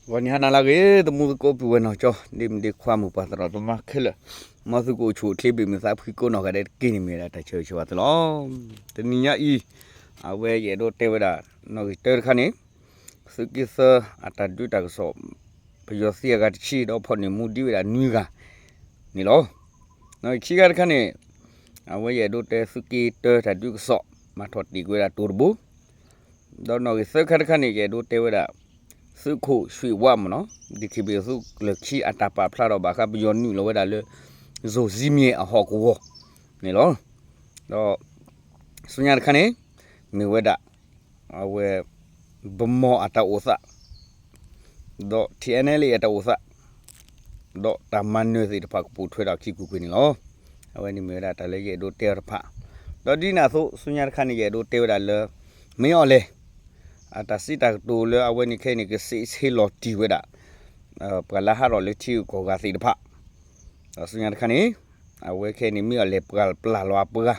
ဂီၤနံၤဟါနၤလၢအဂ့ၤ သမူသကိးပုၢ်ဝဲၢ်နီၢ်ကၠီ ဒ့မုၣ်ဒ့ခွါ မိၢ်ပၢ်သရၣ်သမါခဲလၢာ်, မ်သုကအိၣ်ဆူၣ်အိၣ်ချ့ ဘၣ်မုာ်သးဖှံကိးနီၢ်ဂၤဒဲးတက့ၢ်န့ၣ် မ့ၢ်ဝဲဒၣ်တၢ်ဆၢဂ့ၤဆၢဝါသုလီၤ. တနံၤညါအံၤ အဝဲယအဲၣ်ဒိးတဲဝဲဒၣ် နီၣ်ဂံၢ်တၢတခါန့ၣ် သုးက့သၢအတၢ်ဒုးတၢ်ကစီၣ် ပယီၤသံအဂၤတဆံ ဒီးဖီၣ်န့ၢ်မူဒံးဝဲဒၣ်နွံဂၤန့ၣ်လီၤ. နီၣ်ဂံၢ်ခံခါတခါန့ၣ် အဝဲယအဲၣ်ဒိးတဲသုးက့တၢတၢ်ဒုးကစီၣ် မၤထီၣ်တ့ၢ်ကွံာ်ဝဲဒၣ်တိၤတဘိ ဒီးနီၣ်ဂံၢ်သၢခါတခါန့ၣ် ယအဲၣ်ဒိးတဲဝဲဒၣ် သုးခိၣ်ရွှ့ၣ်ဝါမ့ၢ်နီၤ ဒ့ခံဘ့ၣ်သုးကျၢၢ်ခံအတၢ်ပာ်ဖျါထီၣ်ဘၣ်ဃးပယီၤနုာ်လီၤဝဲဒၣ်လၢ ဇိၣ်စံမံၤအဟီၣ်ကဝီၤန့ၣ်လီၤ. ဒီးဆူညါတခါန့ၣ် မ့ၢ်ဝဲဒၣ် အဝဲ ဗန်းမော်အတၢ်အိၣ်သး ဒီး ထံၣ်အဲၣ်နဲလ်အတၢ်အိၣ်သး ဒီးတၢ်မၤနၢၤသ့ၣ်တဖၣ်ကပိာ်ထွဲထီၣ်ခံကွ့ၢ်ကွ့ၢ်န့ၣ်လီၤ. အဝဲန့ၣ်မ့ၢ်ဝဲဒၣ်တၢ်လၢယအဲၣ်ဒိးတဲအီၤတဖၣ်, ဒီးဒ်န့ၣ်အသိး ဆူညါတခါန့ၣ် ယအဲၣ်ဒိးတဲဝဲဒၣ်လၢ မ့ၢ်အီၤလဲၣ် အတၢ်စံးတၢ်ကတိၤလၢအဝဲန့ၣ်ခဲအံၤန့ၣ် ကစံးဆ့လီၤတံၢ်ဝဲဒၣ် ပှၤလၢဟးထီၣ်လၢထံဂုၤကီၢ်ဂၤသ့ၣ်တဖၣ်, ဒီးဆူညါတခါန့ၣ် အဝဲခဲအံၤန့ၣ် မ့ၢ်အီၤလဲၣ်ပှၤပျၢ်လီၤအပှၤ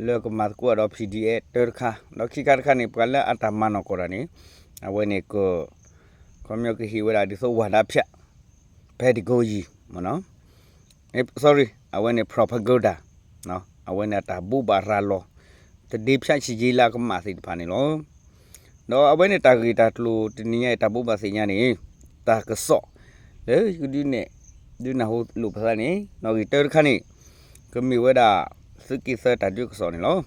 လၢကမၤသကိးဒီး PDF တၢတခါ, ဒီးခံခါတခါန့ၣ် ပှၤလၢအတၢ်မၤနီၢ်ကီၢ်တၢ်န့ၣ် အဝဲန့ၣ်က ခီပညီကဟ့ၣ်ဝဲဒၣ်ဒ်သိးဝၤဒၣ်ဖၠၣ် ဖဲတကိယံၤမ့ၢ်နီၤ sorry အဝဲန့ၣ် propaganda အဝဲန့ၣ်အတၢ်ဘိးဘၣ်ရၤလီၤ သန္ဓေဖြန့်ချိရေးလမ်းကမၣ်သ့ၣ်တဖၣ်န့ၣ်လီၤ. ဒီးအဝဲန့ၣ်တၢ်ဂ့ၢ်တၢ်ကျိၤတနံၤညါအံၤ တၢ်ဘိးဘၣ်သ့ၣ်ညါန့ၣ် တၢ်ကစီၣ် လၢယကဒုးနဲၣ် ဒုးနၢ်ဟူလိာ်ပသးန့ၣ် နီၣ်ဂံၢ်တၢတခါန့ၣ် ကမ့ၢ်ဝဲဒၣ် သုးက့သၢတၢ်ဒုးကစီၣ်န့ၣ်လီၤ.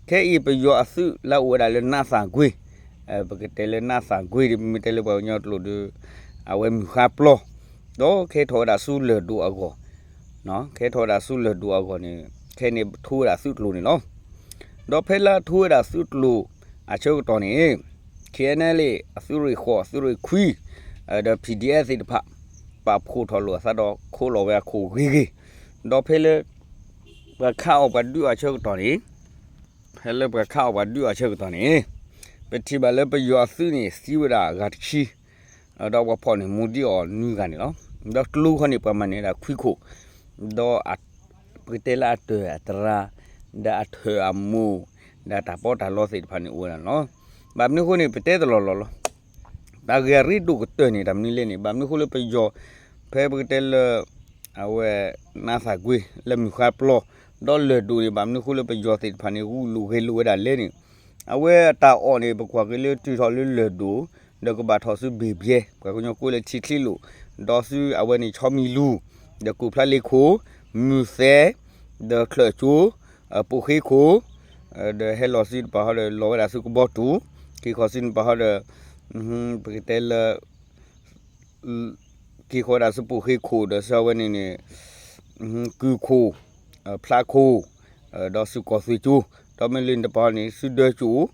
ခဲအံၤပယီၤအသုးလၢအအိၣ်ဝဲဒၣ်လၢနးသၣ်ကွ့ ပကတဲလၢနးသၣ်ကွ့ဒီး ပမ့ၢ်တဲလၢပှၤကညီကျိာ်ဒီး အဝဲမုၢ်ဃါပျီ ဒီးကဟဲထီၣ်ဝဲဒၣ်ဆူလၢၢ်ဒိၣ်အဂီၢ်, ကဟဲထီၣ်ဝဲဒၣ်ဆူလၢၢ်ဒိၣ်အဂီၢ်န့ၣ် ခဲအံၤန့ၣ်ထိဝဲဒၣ်သုးကျိၤန့ၣ်လီၤ. ဒီးဖဲလၢအထိဝဲဒၣ်သုးကျိၤအဆၢကတီၢ်န့ၣ် KNLA အသုးရ့ၣ်ဃိး အသုးရ့ၣ်ခွံ ဒီး PDF သ့ၣ်တဖၣ် ပာ်ဖှိၣ်ထီၣ်လိာ်အသးဒီးခိးလီၤဝဲအခိၣ်ဂ့ၤဂ့ၤ, ဒီးဖဲလၢ ပှၤခးအီၣ်ပှၤဒုးအီၣ်အဆၢကတီၢ်န့ၣ် ဖဲလၢပှၤခးအီၣ်ပှၤဒုးအီၣ်အဆၢကတီၢ်န့ၣ် ပထံၣ်ဘၣ်လၢပယီၤအသုးန့ၣ် သံဝဲဒၣ်ဂၤတဆံ ဒီးပှၤဖီၣ်န့ၢ်မူဒံးအီၤနွံဂၤန့ၣ်လီၤ. ဒီးကျိခီန့ၣ် ပှၤမၤန့ၢ်ဝဲဒၣ်ခွံခိၣ်, ဒီး ပကတဲလၢအတၢၢ်အတရါ ဒီးအထၢၣ်အမိၢ် ဒီးတၢ်ပီးတၢ်လီသ့ၣ်တဖၣ်န့ၣ်အိၣ်ဝဲဒၣ်န့ၣ်လီၤ. ဘၣ်မနုၤအဃိန့ၣ် ပတဲတလီၢ်လီၢ်လီၤ. တၢ်ဂ့ၢ်အရ့ဒိၣ်ကတၢၢ်န့ၣ် တၢ်မနုၤလဲၣ်န့ၣ် ဘၣ်မနုၤအဃိလၢပယီၤ ဖဲပကတဲလၢ အဝဲ နးသၣ်ကွ့ လၢမုၢ်ဃါပျီ ဒီးလၢၢ်ဒိၣ်န့ၣ် ဘၣ်မနုၤအဃိလၢပယီၤသ့ၣ်တဖၣ်န့ၣ် ဂုာ်လိာ်ဂဲၤလိာ်ဝဲဒၣ်လဲၣ်န့ၣ်, အဝဲအတၢ်အီၣ်န့ၣ် ပကွၢ်က့ၤလၢတုၤထီၣ်လၢလၢၢ်ဒိၣ် ဒီးကဘၣ်ထီၣ်ဆူဘ့ၣ်ဘျဲ ပှၤကညီကိးလၢထံချ့လိာ်, ဒီးဆူအဝဲန့ၣ်ဆီမံၤလူၤ ဒီးကူၣ်ဖျါလ့ခိၣ် မုၢ်သဲ ဒီးချၢၣ်ကၠိ ပိာ်ဃ့ခိၣ် ဒီးဟဲလီၤဆူတပၤဟီဒီး လီၤဝဲဒၣ်ဆူကဘီတူၣ် က့ၤဃီၤဆူတပၤဟီဒီး ပကတဲလၢ က့ၤဃီၤဝဲဒၣ်ဆူပိာ်ဃ့ခိၣ် ဒီးဆူအဝဲန့ၣ်န့ၣ် ကုၢ်ခိၣ် ဖျးခိၣ် ဒီးဆူကီၢ်သွ့ကၠိ ဒီးမ့ၢ်လၢန့ၣ်တပၤန့ၣ် ဆူဒၢကၠိၣ်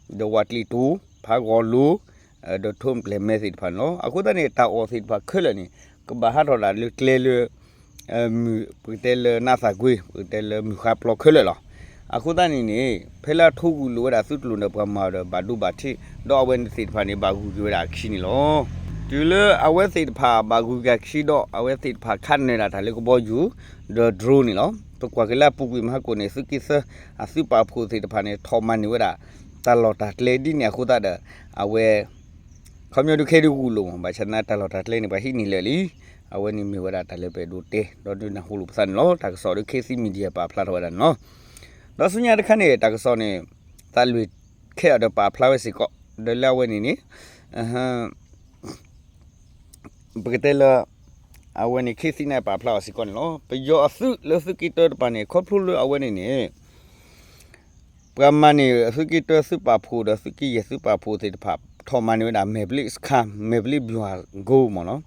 ဒီးဝးကျံးတူၣ် ဖးဂီၤလိၤ ဒီးထိၣ်ပျဲၢ်မဲသ့ၣ်တဖၣ်န့ၣ်လီၤ. အဃိသတးန့ၣ် တၢ်အီၣ်သ့ၣ်တဖၣ်ခဲလၢာ်န့ၣ် ကဘၣ်ဟးထီၣ်ဒၣ်လၢကျဲလၢ ပကတဲလၢနးသးကွ့ ပကတဲလၢမုၢ်ဃါပျီခဲလၢာ်လီၤ. အဃိသတးန့ၣ်န့ၣ် ဖဲလၢအထိဂုာ်လိာ်ဝဲဒၣ်သုးကျိၤဒီးပှၤမၤဒီးဘၣ်ဒိဘၣ်ထံး ဒီးအဝဲန့ၣ်သ့ၣ်တဖၣ်န့ၣ် ဘၣ်ဂုာ်က့ၤဝဲဒၣ်အခံန့ၣ်လီၤ. တုၤလၢအဝဲသ့ၣ်တဖၣ်ဘၣ်ဂုာ်က့ၤအခံဒီး အဝဲသ့ၣ်တဖၣ်ခးနၢၤဒၣ်တၢ်လၢကဘီယူၤ ဒီး drone န့ၣ်လီၤ. ပကွၢ်က့ၤလၢအပူၤကွံာ်မဟါကိၣ်န့ၣ် သုးက့သၢ အသုးပာ်ဖှိၣ်သ့ၣ်တဖၣ်န့ၣ် ထီၣ်မၤန့ၢ်ဝဲဒၣ် တၢ်လီၢ်တၢ်ကျဲဒ်န့ၣ်အဃိသတးဒီး အဝဲ ခီပညီဒုးခဲဒုးဂုာ်လိာ်မး ဘၣ်ဆၣ်သနာ်တၢ်လီၢ်တၢ်ကျဲန့ၣ် ပှၤဟံးန့ၢ်လၢာ်လံ. အဝဲန့ၣ်မ့ၢ်ဝဲဒၣ်တၢ်လၢပအဲၣ်ဒိးတဲ ဒီးဒုးနၢ်ဟူလိာ်ပသးန့ၣ်လီၤ. တၢ်ကစီၣ်ဒီး ခေတ်သစ် Media ပာ်ဖျါထီၣ်ဝဲဒၣ်န့ၣ်လီၤ. ဒီးဆူညါတခါန့ၣ် တၢ်ကစီၣ်န့ၣ် သးလွံၢ်ခဲအံၤဒီးပာ်ဖျါဝဲစ့ၢ်ကီး ဒီးလၢအဝဲန့ၣ်န့ၣ် ပကတဲလၢ အဝဲန့ၣ် ခေတ်သစ် န့ၣ် ပာ်ဖျါအီၤစ့ၢ်ကီးန့ၣ်လီၤ. ပယီၤအသုးလၢသုးက့တၢတပၤန့ၣ် ခီဖျိလၢအဝဲန့ၣ်န့ၣ် ပှၤမၤန့ၢ်သုးက့တၢသုးပာ်ဖှိၣ်ဒီးသုးက့ယဲၢ်သုးပာ်ဖှိၣ်သ့ၣ်တဖၣ် ထီၣ်မၤန့ၢ်ဝဲဒၣ်မဲာ်ဘျ့းစခါ မဲာ်ဘျ့းဗျူဟာကုန်း မ့ၢ်နီၤ.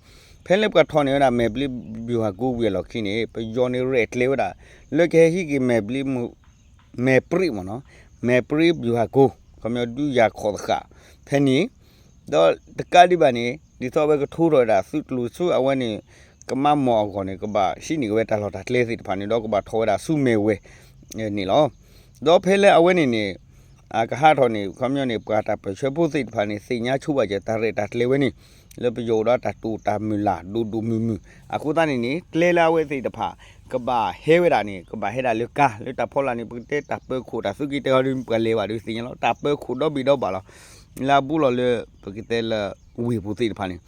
ဖဲလၢပှၤထီၣ်န့ၢ်ဝဲဒၣ်မဲာ်ဘျ့းဗျူဟာကုန်းဝံၤအလီၢ်ခံန့ၣ် ပယီၤန့ၣ်ရဲၣ်ကျဲၤဝဲဒၣ် လၢကဟဲဟံးက့ၤမဲာ်ဘျ့း မဲာ်ပြ့း မ့ၢ်နီၤ မဲာ်ပြ့းဗျူဟာကုန်း ခီပညီဒုးယၤခီၣ်သဃာ် ဖဲန့ၣ် ဒီးတကးဒံးဘၣ်န့ၣ် ဒ်သိးအဝဲကထိထီၣ်ဝဲဒၣ်သုးကျိၤဆူအဝဲန့ၣ် ကမၤမီၢ်အဂီၢ်န့ၣ် ကဘၣ်ဟံးန့ၢ်က့ၤဝဲတၢ်လီၢ်တၢ်ကျဲသ့ၣ်တဖၣ်န့ၣ် ဒီးကဘၣ်ထီၣ်ဝဲဒၣ်ဆူမဲာ်ဝဲၤန့ၣ်လီၤ. ဒီးဖဲလၢအဝဲန့ၣ်န့ၣ် အကဟးထီၣ်န့ၣ် ခီပညီန့ၣ် ပှၤတၢ်ပၢၢ်ဆၢဖိသ့ၣ်တဖၣ်န့ၣ် သ့ၣ်ညါဆိဘၣ်စၢၤတၢ်ရဲၣ်တၢ်ကျဲၤဝဲန့ၣ် လၢပယီၤအိၣ်ဒီးတၢ်တိာ်တၢ်မုၢ်လၢ်ဒိၣ်ဒိၣ်မုၢ်မုၢ် အဃိသတးန့ၣ်န့ၣ် ကျဲလၢအဝဲသ့ၣ်တဖၣ် ကဘၣ်ဟဲဝဲဒၣ်န့ၣ် ကဘၣ်ဟဲဒၣ်လၢကါ လၢတၢ်ဖီလာ်န့ၣ် ပကတဲတၢ်ပၢၤခိၣ်တၢ်သုးက့တၢဟီဒ်ပှၤလဲၤဘၣ်ဒီးသ့ၣ်ညါလီၤ တၢ်ပၢၤခိၣ်ဒီဘ့ၣ်ဒီဘၣ်လီၤ. လၢအဘူးလီၤလၢ ပကတဲလၢ ဝ့ၢ်ပူၤသ့ၣ်တဖၣ်န့ၣ်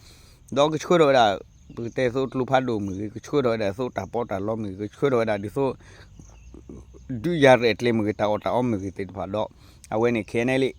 ဒီးကဆှၢထီၣ်ဝဲဒၣ် ပကတဲသိးကျိဖးဒိၣ်မ့ၢ်ဂ့ၤ, ကဆှၢထီၣ်ဝဲဒၣ်သိးတၢ်ပီးတၢ်လီမ့ၢ်ဂ့ၤ, ကဆှၢထီၣ်ဝဲဒၣ်ဒ်သိး ဒုးယၤရဲၣ်ကျဲၤမ့ၢ်ဂ့ၤ, တၢ်အီၣ်တၢ်အီမ့ၢ်ဂ့ၤသ့ၣ်တဖၣ်ဒီး အဝဲန့ၣ် ခဲန့ၣ်လံ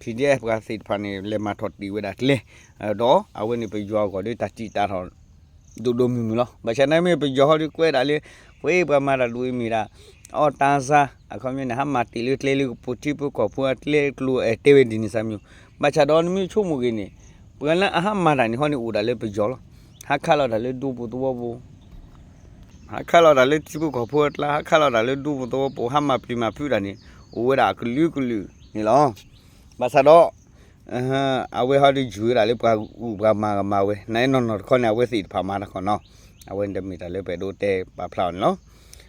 PDF ပှၤသ့ၣ်တဖၣ်န့ၣ် လဲၤမၤထီၣ်တံၢ်ဝဲဒၣ်ကျဲ ဒီးအဝဲန့ၣ်ပယီၤအဂီၢ်ဒီးတၢ်တံာ်တာ်ထီၣ် ဒိၣ်ဒိၣ်မုၢ်မုၢ်လီၤ. ဘၣ်ဆၣ်သနာ်က့ ပယီၤဟီဒီးကွဲးဒၣ်လၢ ပှၤမၤတၢ်ဒိၣ်အံၤမ့ၢ်ဒၣ် အီၣ်တၢ်စၢ် အခီပညီန့ၣ် ဟးမၤတ့ၢ်လၢကျဲလၢကပိာ်ထံဖိကီၢ်ဖိအကျဲကျိၤ အဲၣ်တဲဝဲဒ်န့ၣ်စၢ်မံၤ, ဘၣ်ဆၣ်ဒီးနမ့ၢ်ဆိကမိၣ်ဂ့ၤန့ၣ် ပှၤလၢအဟးမၤတၢ်န့ၣ်ဟီန့ၣ်အိၣ်ဒၣ်လၢပယီၤလီၤ. ဟးခးလီၤတၢ်လၢဒူပူၤသဝီပူၤ ဟးခးလီၤတၢ်လၢထံဖိကီၢ်ဖိအကျါ, ဟးခးလီၤတၢ်လၢဒူပူၤသဝီပူၤ, ဟးမၤပျံၤမၤဖုးတၢ်န့ၣ် အိၣ်ဝဲဒၣ်အကလုာ်ကလုာ်န့ၣ်လီၤ. ဘၣ်ဆၣ်ဒီး အဝဲဟီဒီးယုၢ်ဝဲဒၣ်လၢပှၤဂုၤပှၤမၤကမၤဝဲ နာ်နီၢ်နီၢ်တခီန့ၣ် အဝဲသ့ၣ်တဖၣ်မၤတၢ်ခီနီၤ, အဝဲန့ၣ်တမ့ၢ်တၢ်လၢပအဲၣ်ဒိးတဲပာ်ဖျါအီၤန့ၣ်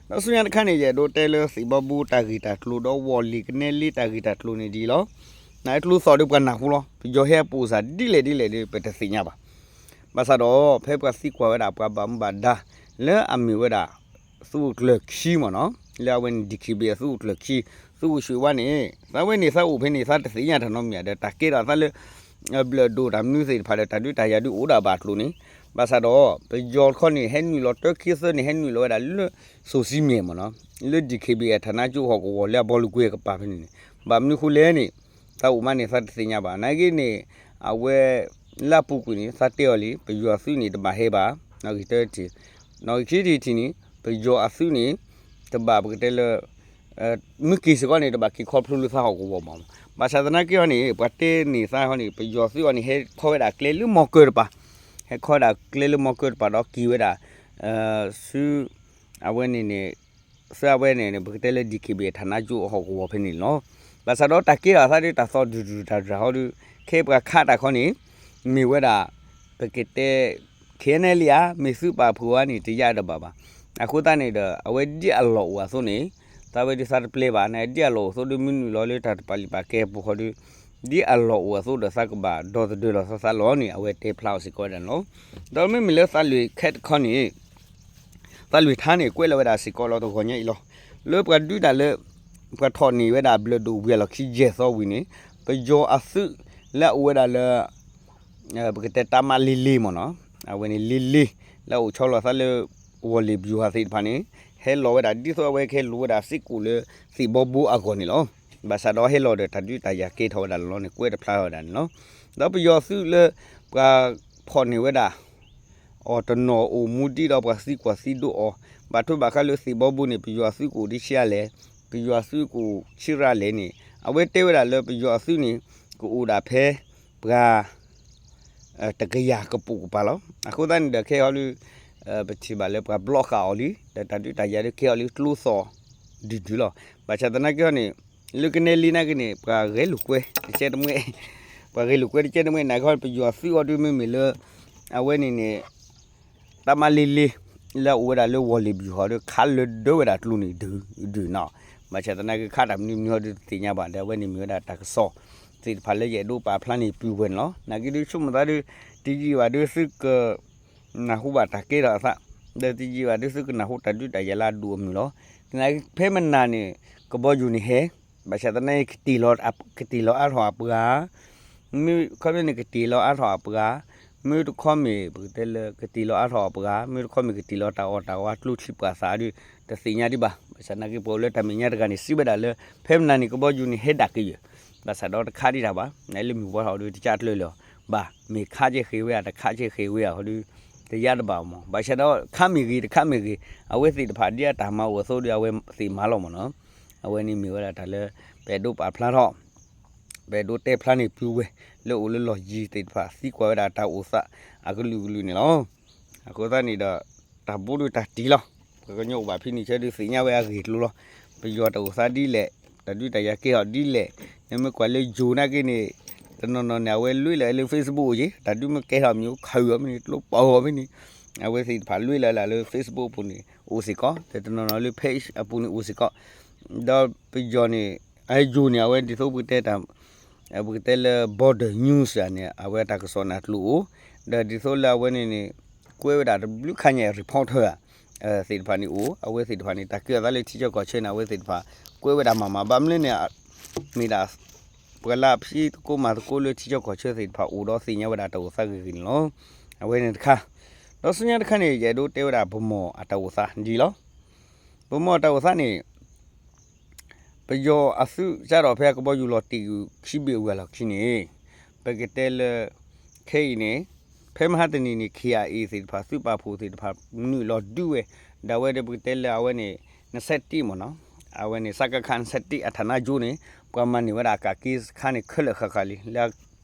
လီၤ. ဒီးဆူညါတခါန့ၣ် ယအဲၣ်ဒိးတဲလၢသံၣ်ဘီဘိတၢ်ဂ့ၢ်တၢ်ကျိၤဒီးဝီၤလ့ၤကနဲလ့တၢ်ဂ့ၢ်တၢ်ကျိၤန့ၣ်ဒ်အံၤလီၤ. နကျိသီၣ်ဒီးပှၤနၢ်ဟူလီၤ. ပယီၤဟဲအပိာ်စၢ်ဒ်လဲၣ်ဒ်လဲၣ်ဒီး ပတသ့ၣ်ညါဘၣ်. ဘၣ်ဆၣ်ဒီး ဖဲပှၤသံကွၢ်ဝဲဒၣ်ပှၤဘၣ်မူဘၣ်ဒါ လၢအမ့ၢ်ဝဲဒၣ် သုးခိၣ်ကျၢၢ်ခံမ့ၢ်နီၤ, လၢအဝဲန့ၣ် DKBA သုးခိၣ်ကျၢၢ်ခံ သုးခိၣ်ရွှ့ၣ်ဝါန့ၣ် သးဝဲန့ၣ်သးအိၣ်ဖဲန့ၣ် သးတသ့ၣ်ညါတၢ်နီတမံၤဒီး တၢ်ကဲထီၣ်သးလၢ ဘျၢၣ်ဒိၣ်တၢ်မနုၤသ့ၣ်တဖၣ်ဒီး တၢ်ဒုးတၢ်ယၤဒုးအိၣ်ဒၣ်ဘၣ်အကျိၤန့ၣ်, ဘၣ်ဆၣ်ဒီး ပယီၤတခီန့ၣ် ဟဲနုာ်လီၤတၢခံသၢန့ၣ် ဟဲနုာ်လီၤဝဲဒၣ်လၢ စိၤစံမဲၢ်မ့ၢ်နီၤ, လၢ DKBA အ ဌာနချုပ် ဟီၣ်ကဝီၤလၢအဘီလူၤကွံာ်အကပၤဖဲန့ၣ်န့ၣ်, ဘၣ်မနုၤဃိလဲၣ်န့ၣ် သးအိၣ်မးန့ၣ် သးတသ့ၣ်ညါဘၣ်. နာ်က့န့ၣ် အဝဲ လၢအပူၤကွံာ်န့ၣ် သးတဲအီၤလံ ပယီၤအသုးန့ၣ် တဘၣ်ဟဲဘၣ်, နီၣ်ဂံၢ်တထံၣ်, နီၣ်ဂံၢ်ခံထံၣ်တထံၣ်န့ၣ် ပယီၤအသုးန့ၣ် တဘၣ်ပကတဲလၢ မ့ၢ်က့ၤစ့ၢ်ကီးန့ၣ် တဘၣ်က့ၤခီဖျိလၢသးဟီၣ်ကဝီၤဘၣ်. ဘၣ်ဆၣ်သနာ်က့ဟီန့ၣ် ပှၤတဲန့ၢ်သးဟီန့ၣ် ပယီၤသုးအီၤန့ၣ် ဟဲခီဝဲဒၣ်ကျဲလၢမီၢ်ကၢၢ်တပၤ, ဟဲခီဝဲဒၣ်ကျဲလၢမီၢ်ကၢၢ်တပၤဒီးက့ၤဝဲဒၣ် ဆူ အဝဲန့ၣ်န့ၣ် ဆူအဝဲန့ၣ်န့ၣ် ပကတဲလၢ DKBA အ ဌာနချုပ် ဟီၣ်ကဝီၤဖဲန့ၣ်လီၤ. ဘၣ်ဆၣ်ဒီးတၢ်ကဲထီၣ်သးဒီးတၢ်သီၣ်ဒုၣ်ဒုၣ်တၢ်တြၢ်ဟီဒီး ခဲအံၤပှၤခးတၢ်ခီန့ၣ် မ့ၢ်ဝဲဒၣ် ပကတဲ ခဲန့ၣ်လံဧါ မ့ၢ်သုးပာ်ဖှိၣ်ဧါန့ၣ် တယၢ်တဘၣ်ဘၣ်. အဃိသတးန့ၣ်ဒီး အဝဲဒ်အလီၢ်အိၣ်အသိးန့ၣ် သးဝဲဒုးသးတပျဲဘၣ်န့ၣ် ဒ်အလီၢ်အိၣ်အသိးဒီး မ့ၢ်နုာ်လီၤလၢတၢ်တပာ်လုၢ်ပာ်ကဲအပူၤဃီဒီး ဒ်အလီၢ်အိၣ်အသိးဒီး သးကဘၣ်ဒီသဒၢလီၤသးသးလီၤန့ၣ် အဝဲတဲဖျါအီၤစ့ၢ်ကီးဝဲဒၣ်န့ၣ်လီၤ. ဒီးမ့မ့ၢ်လၢသးလွံၢ်ခဲတခီန့ၣ် သးလွံၢ်ထါန့ၣ် ကွဲးလီၤဝဲဒၣ်စ့ၢ်ကီးလီၤတဂီၤညါအံၤလီၤ. လၢပှၤဒုးတၢ်လၢ ပှၤထီၣ်န့ၢ်ဝဲဒၣ်ဘျၢၣ်ဒိၣ်ဝံၤအလီၢ်ခံယဲၢ်သီဝံၤန့ၣ် ပယီၤအသုးလၢအအိၣ်ဝဲဒၣ်လၢ ပကတဲတၢ်မၤလ့လ့မ့ၢ်နီၤ, အဝဲန့ၣ်လ့လ့ လၢအအိၣ်ဆီလီၤသးလၢ ဝီၤလ့ၤပယူၤဟးသ့ၣ်တဖၣ်န့ၣ် ဟဲလီၤဝဲဒၣ်ဒ်သိးအဝဲကဟဲလူၤဝဲဒၣ်စ့ၢ်ကီးလၢသံၣ်ဘီဘိအဂီၢ်န့ၣ်လီၤ. ဘၣ်ဆၣ်ဒီးဟဲလီၤဒီးတၢ်ဒုးတၢ်ယၤကဲထီၣ်ဝဲဒၣ်လီၤန့ၣ် ကွဲးတဖျါဝဲဒၣ်န့ၣ်လီၤ. ဒီးပယီၤသုးလၢ ပှၤဖီၣ်န့ၢ်ဝဲဒၣ် အီၤတနီၤအိၣ်မူဒံးဒီးပှၤသံကွၢ်သံဒိးအီၤ ဘၣ်ထွဲဘၣ်ဃးလၢသံၣ်ဘီဘိန့ၣ် ပယီၤအသုးကအိၣ်ဒ်ဆံးအါလဲၣ်, ပယီၤအသုးကအိၣ်ဆံးရၣ်လဲၣ်န့ၣ် အဝဲတဲဝဲဒၣ်လၢပယီၤအသုးန့ၣ် ကအိၣ်ဒၣ်ဖဲ ပှၤ တကယၤကပိာ်ကပၤလီၤ. အဃိသတးန့ၣ်ဒီးခဲအံၤဟီဒုး ပထံၣ်ဘၣ်လၢပှၤဘျီဃာ်အီၤလံ ဒီးတၢ်ဒုးတၢ်ယၤဒုးကဲအီၤလံကျိသီၣ်ဒုၣ်ဒုၣ်လီၤ. ဘၣ်ဆၣ်သနာ်က့ဟီန့ၣ် လၢကနဲလံနာ်က့န့ၣ် ပှၤဂဲၤလိာ်ကွဲတကဲတမှဲ ပှၤဂဲၤလိာ်ကွဲတကဲတမှဲ နာ်က့ဟီပယီၤသုးအီၤဒုးမ့မ့ၢ်လၢ အဝဲန့ၣ်န့ၣ် တၢ်မၤလ့လ့ လၢအအိၣ်ဝဲဒၣ်လၢဝီၤလ့ၤပယူၤဟီဒီး ခးလၢဒၢဝဲဒၣ်ကျိၤန့ၣ်ဒုၣ်ဒုၣ်နီၤ. ဘၣ်ဆၣ်သနာ်က့ခးတၢ်မနုၤမနုၤဟီဒုးတသ့ၣ်ညါဘၣ် ဒီးအဝဲန့ၣ်မ့ၢ်ဝဲဒၣ်တၢ်ကစီၣ်သ့ၣ်တဖၣ်လၢယအဲၣ်ဒိးပာ်ဖျါန့ၣ်ပုၢ်ဝဲၢ်န့ၣ်လီၤ. နာ်က့ဒုးဆိကမိၣ်သးဒုး တယံာ်ဘၣ်ဒုးသုက နၢ်ဟူဘၣ်တၢ်ကဲထီၣ်အသး ဒီးတယံာ်ဘၣ်ဒုးသုကနၢ်ဟူတၢ်ဒုးတၢ်ယၤလၢအဒိၣ်အမုၢ်လီၤ. သနာ်က့ဖဲမနၤန့ၣ် ကဘီယူၤန့ၣ်ဟဲ ဘၣ်ဆၣ်သနာ်က့ ကတ့ၢ်လီၤအါထီၣ်အပှၤ မ့ၢ်ခီဖျိန့ၣ် ကတ့ၢ်လီၤအါထီၣ်အပှၤ, မ့ၢ်တခီမ့ၢ် ပကတဲလၢ ကတ့ၢ်လီၤအါထီၣ်အပှၤ, မ့ၢ်တခီမ့ၢ် ကတ့ၢ်လီၤတၢ်အီၣ်တၢ်အီအကျိချံပှၤသးဒုး တသ့ၣ်ညါဒံးဘၣ်. ဘၣ်ဆၣ်သနာ်က့ ပှၤအိၣ်လၢတၢ်မဲာ်ညါတဂၤန့ၣ် စံးဝဲဒၣ်လၢ ဖဲမနၤန့ၣ် ကဘီယူၤန့ၣ်ဟဲဒၣ်ကယၢၢ်, ဘၣ်ဆၣ်ဒီးတခးဒံးတၢ်ဘၣ်, နလၢမုၢ်ဝါထီၣ်ဒုး တကးကျၢၤလၢၤဘၣ်, မ့ၢ်ခးကဲဃ့ဝဲဧါ တခးကဲဃ့ဝဲဧါဟီဒုး တယါတဘၣ်မး. ဘၣ်ဆၣ်ဒီး ခးမ့ၢ်ဂ့ၤ တခးမ့ၢ်ဂ့ၤ အဝဲသ့ၣ်တဖၣ်ဒ်အတၢ်မၤအိၣ်အသိးဒီး အဝဲသ့ၣ်မၤလီၤမးနီၤ. အဝဲန့ၣ်မ့ၢ်ဝဲဒၣ်တၢ်လၢ ပအဲၣ်ဒိးပာ်ဖျါထီၣ် ပအဲၣ်ဒိးတဲဖျါန့ၢ်ပုၢ်ဝဲၢ် လၢအိၣ်လၢလီၢ်ယံၤသ့ၣ်တဖၣ် သံကွၢ်ဝဲဒၣ်တၢ်အိၣ်သးအကလုာ်ကလုာ်န့ၣ်လီၤ. အဃိသတးန့ၣ်ဒီး တၢ်ဘိဒုးတၢ်တံၢ်လီၤ. ပှၤကညီအိၣ်ဘၣ်ဖဲန့ၣ်ဆၢဒုးသ့ၣ်ညါဝဲအဂ့ၢ်အကျိၤလီၤ. ပယီၤတၢ်အိၣ်သးဒ်လဲၣ်, တၢ်ဒုးတၢ်ယၤကဲထီၣ်ဒ်လဲၣ်, နမ့ၢ်ကွၢ်လၢယိၤနာ်က့န့ၣ် တနီၤနီၤန့ၣ် အဝဲလွဲလၢလၢ Facebook အိၣ်က့ၤ တၢ်ဒုးမ့ၢ်ကဲထီၣ်မ့ၢ်အိၣ်ခးဝဲမ့ၢ်န့ၣ် ကျိပာ်ဂီၤမ့ၢ်န့ၣ် အဝဲသ့ၣ်တဖၣ်လွဲလၢလၢလၢ Facebook အပူၤန့ၣ် အိၣ်စ့ၢ်ကီး, တနီၤနီၤလၢ page အပူၤန့ၣ်အိၣ်စ့ၢ်ကီး, ဒီးပယီၤန့ၣ် အယိၤန့ၣ် အဝဲဒ်သိးပကတဲတၢ် ပကတဲလၢ border news န့ၣ် အဝဲတၢ်ကစီၣ်န့ၣ်အကျိၤအိၣ်, ဒီးဒ်သိးလၢအဝဲန့ၣ်န့ၣ် ကွဲးဝဲဒၣ်တဘျုးခါညါ reporter သ့ၣ်တဖၣ်န့ၣ်အိၣ်, အဝဲသ့ၣ်တဖၣ်န့ၣ် တၢ်ကဲထီၣ်သးလၢထံဆၢကီၢ်ဆၢန့ၣ် အဝဲသ့ၣ်တဖၣ် ကွဲးဝဲဒၣ်မၤမၤ ဘၣ်မနုၤလဲၣ်န့ၣ် မ့ၢ်ဒၣ် ပှၤလၢအဖံးသကိးမၤသကိးလၢထံဆၢကီၢ်ဆၢသ့ၣ်တဖၣ်အိၣ်ဒီးသ့ၣ်ညါဝဲဒၣ်တၢ်အိၣ်သးဂ့ၤဂ့ၤန့ၣ်လီၤ. အဝဲန့ၣ်တခါ, ဒီးဆူညါတခါန့ၣ် ယအဲၣ်ဒိးတဲဝဲဒၣ်ပမီၢ်အတၢ်အိၣ်သးဒ်လီၤ. ပမီၢ်အတၢ်အိၣ်သးန့ၣ် ပယီၤအသုးစးထီၣ်ဖဲအကဘီယူၤလီၤတံၢ်ခံဘ့ၣ်ဝဲလီၢ်ခံန့ၣ် ပကတဲလၢ ခဲအံၤန့ၣ် ဖဲမဟါတနံၤန့ၣ် ခ့ၣ်အ့ၣ်သ့ၣ်တဖၣ် သုးပာ်ဖှိၣ်သ့ၣ်တဖၣ် နုာ်လီၤဒုးဝဲ ဒၣ်ဝဲဒီးပကတဲလၢအဝဲန့ၣ် နဆဲးတံၢ်မ့ၢ်နီၤ, အဝဲန့ၣ် စကခ နဆဲးတံၢ်အထးနါကၠိန့ၣ် ပှၤမၤန့ၢ်ဝဲဒၣ်အကးက့စခါန့ၣ် ခဲလၢာ်ဃၣ်ဃၣ်လံ လၢ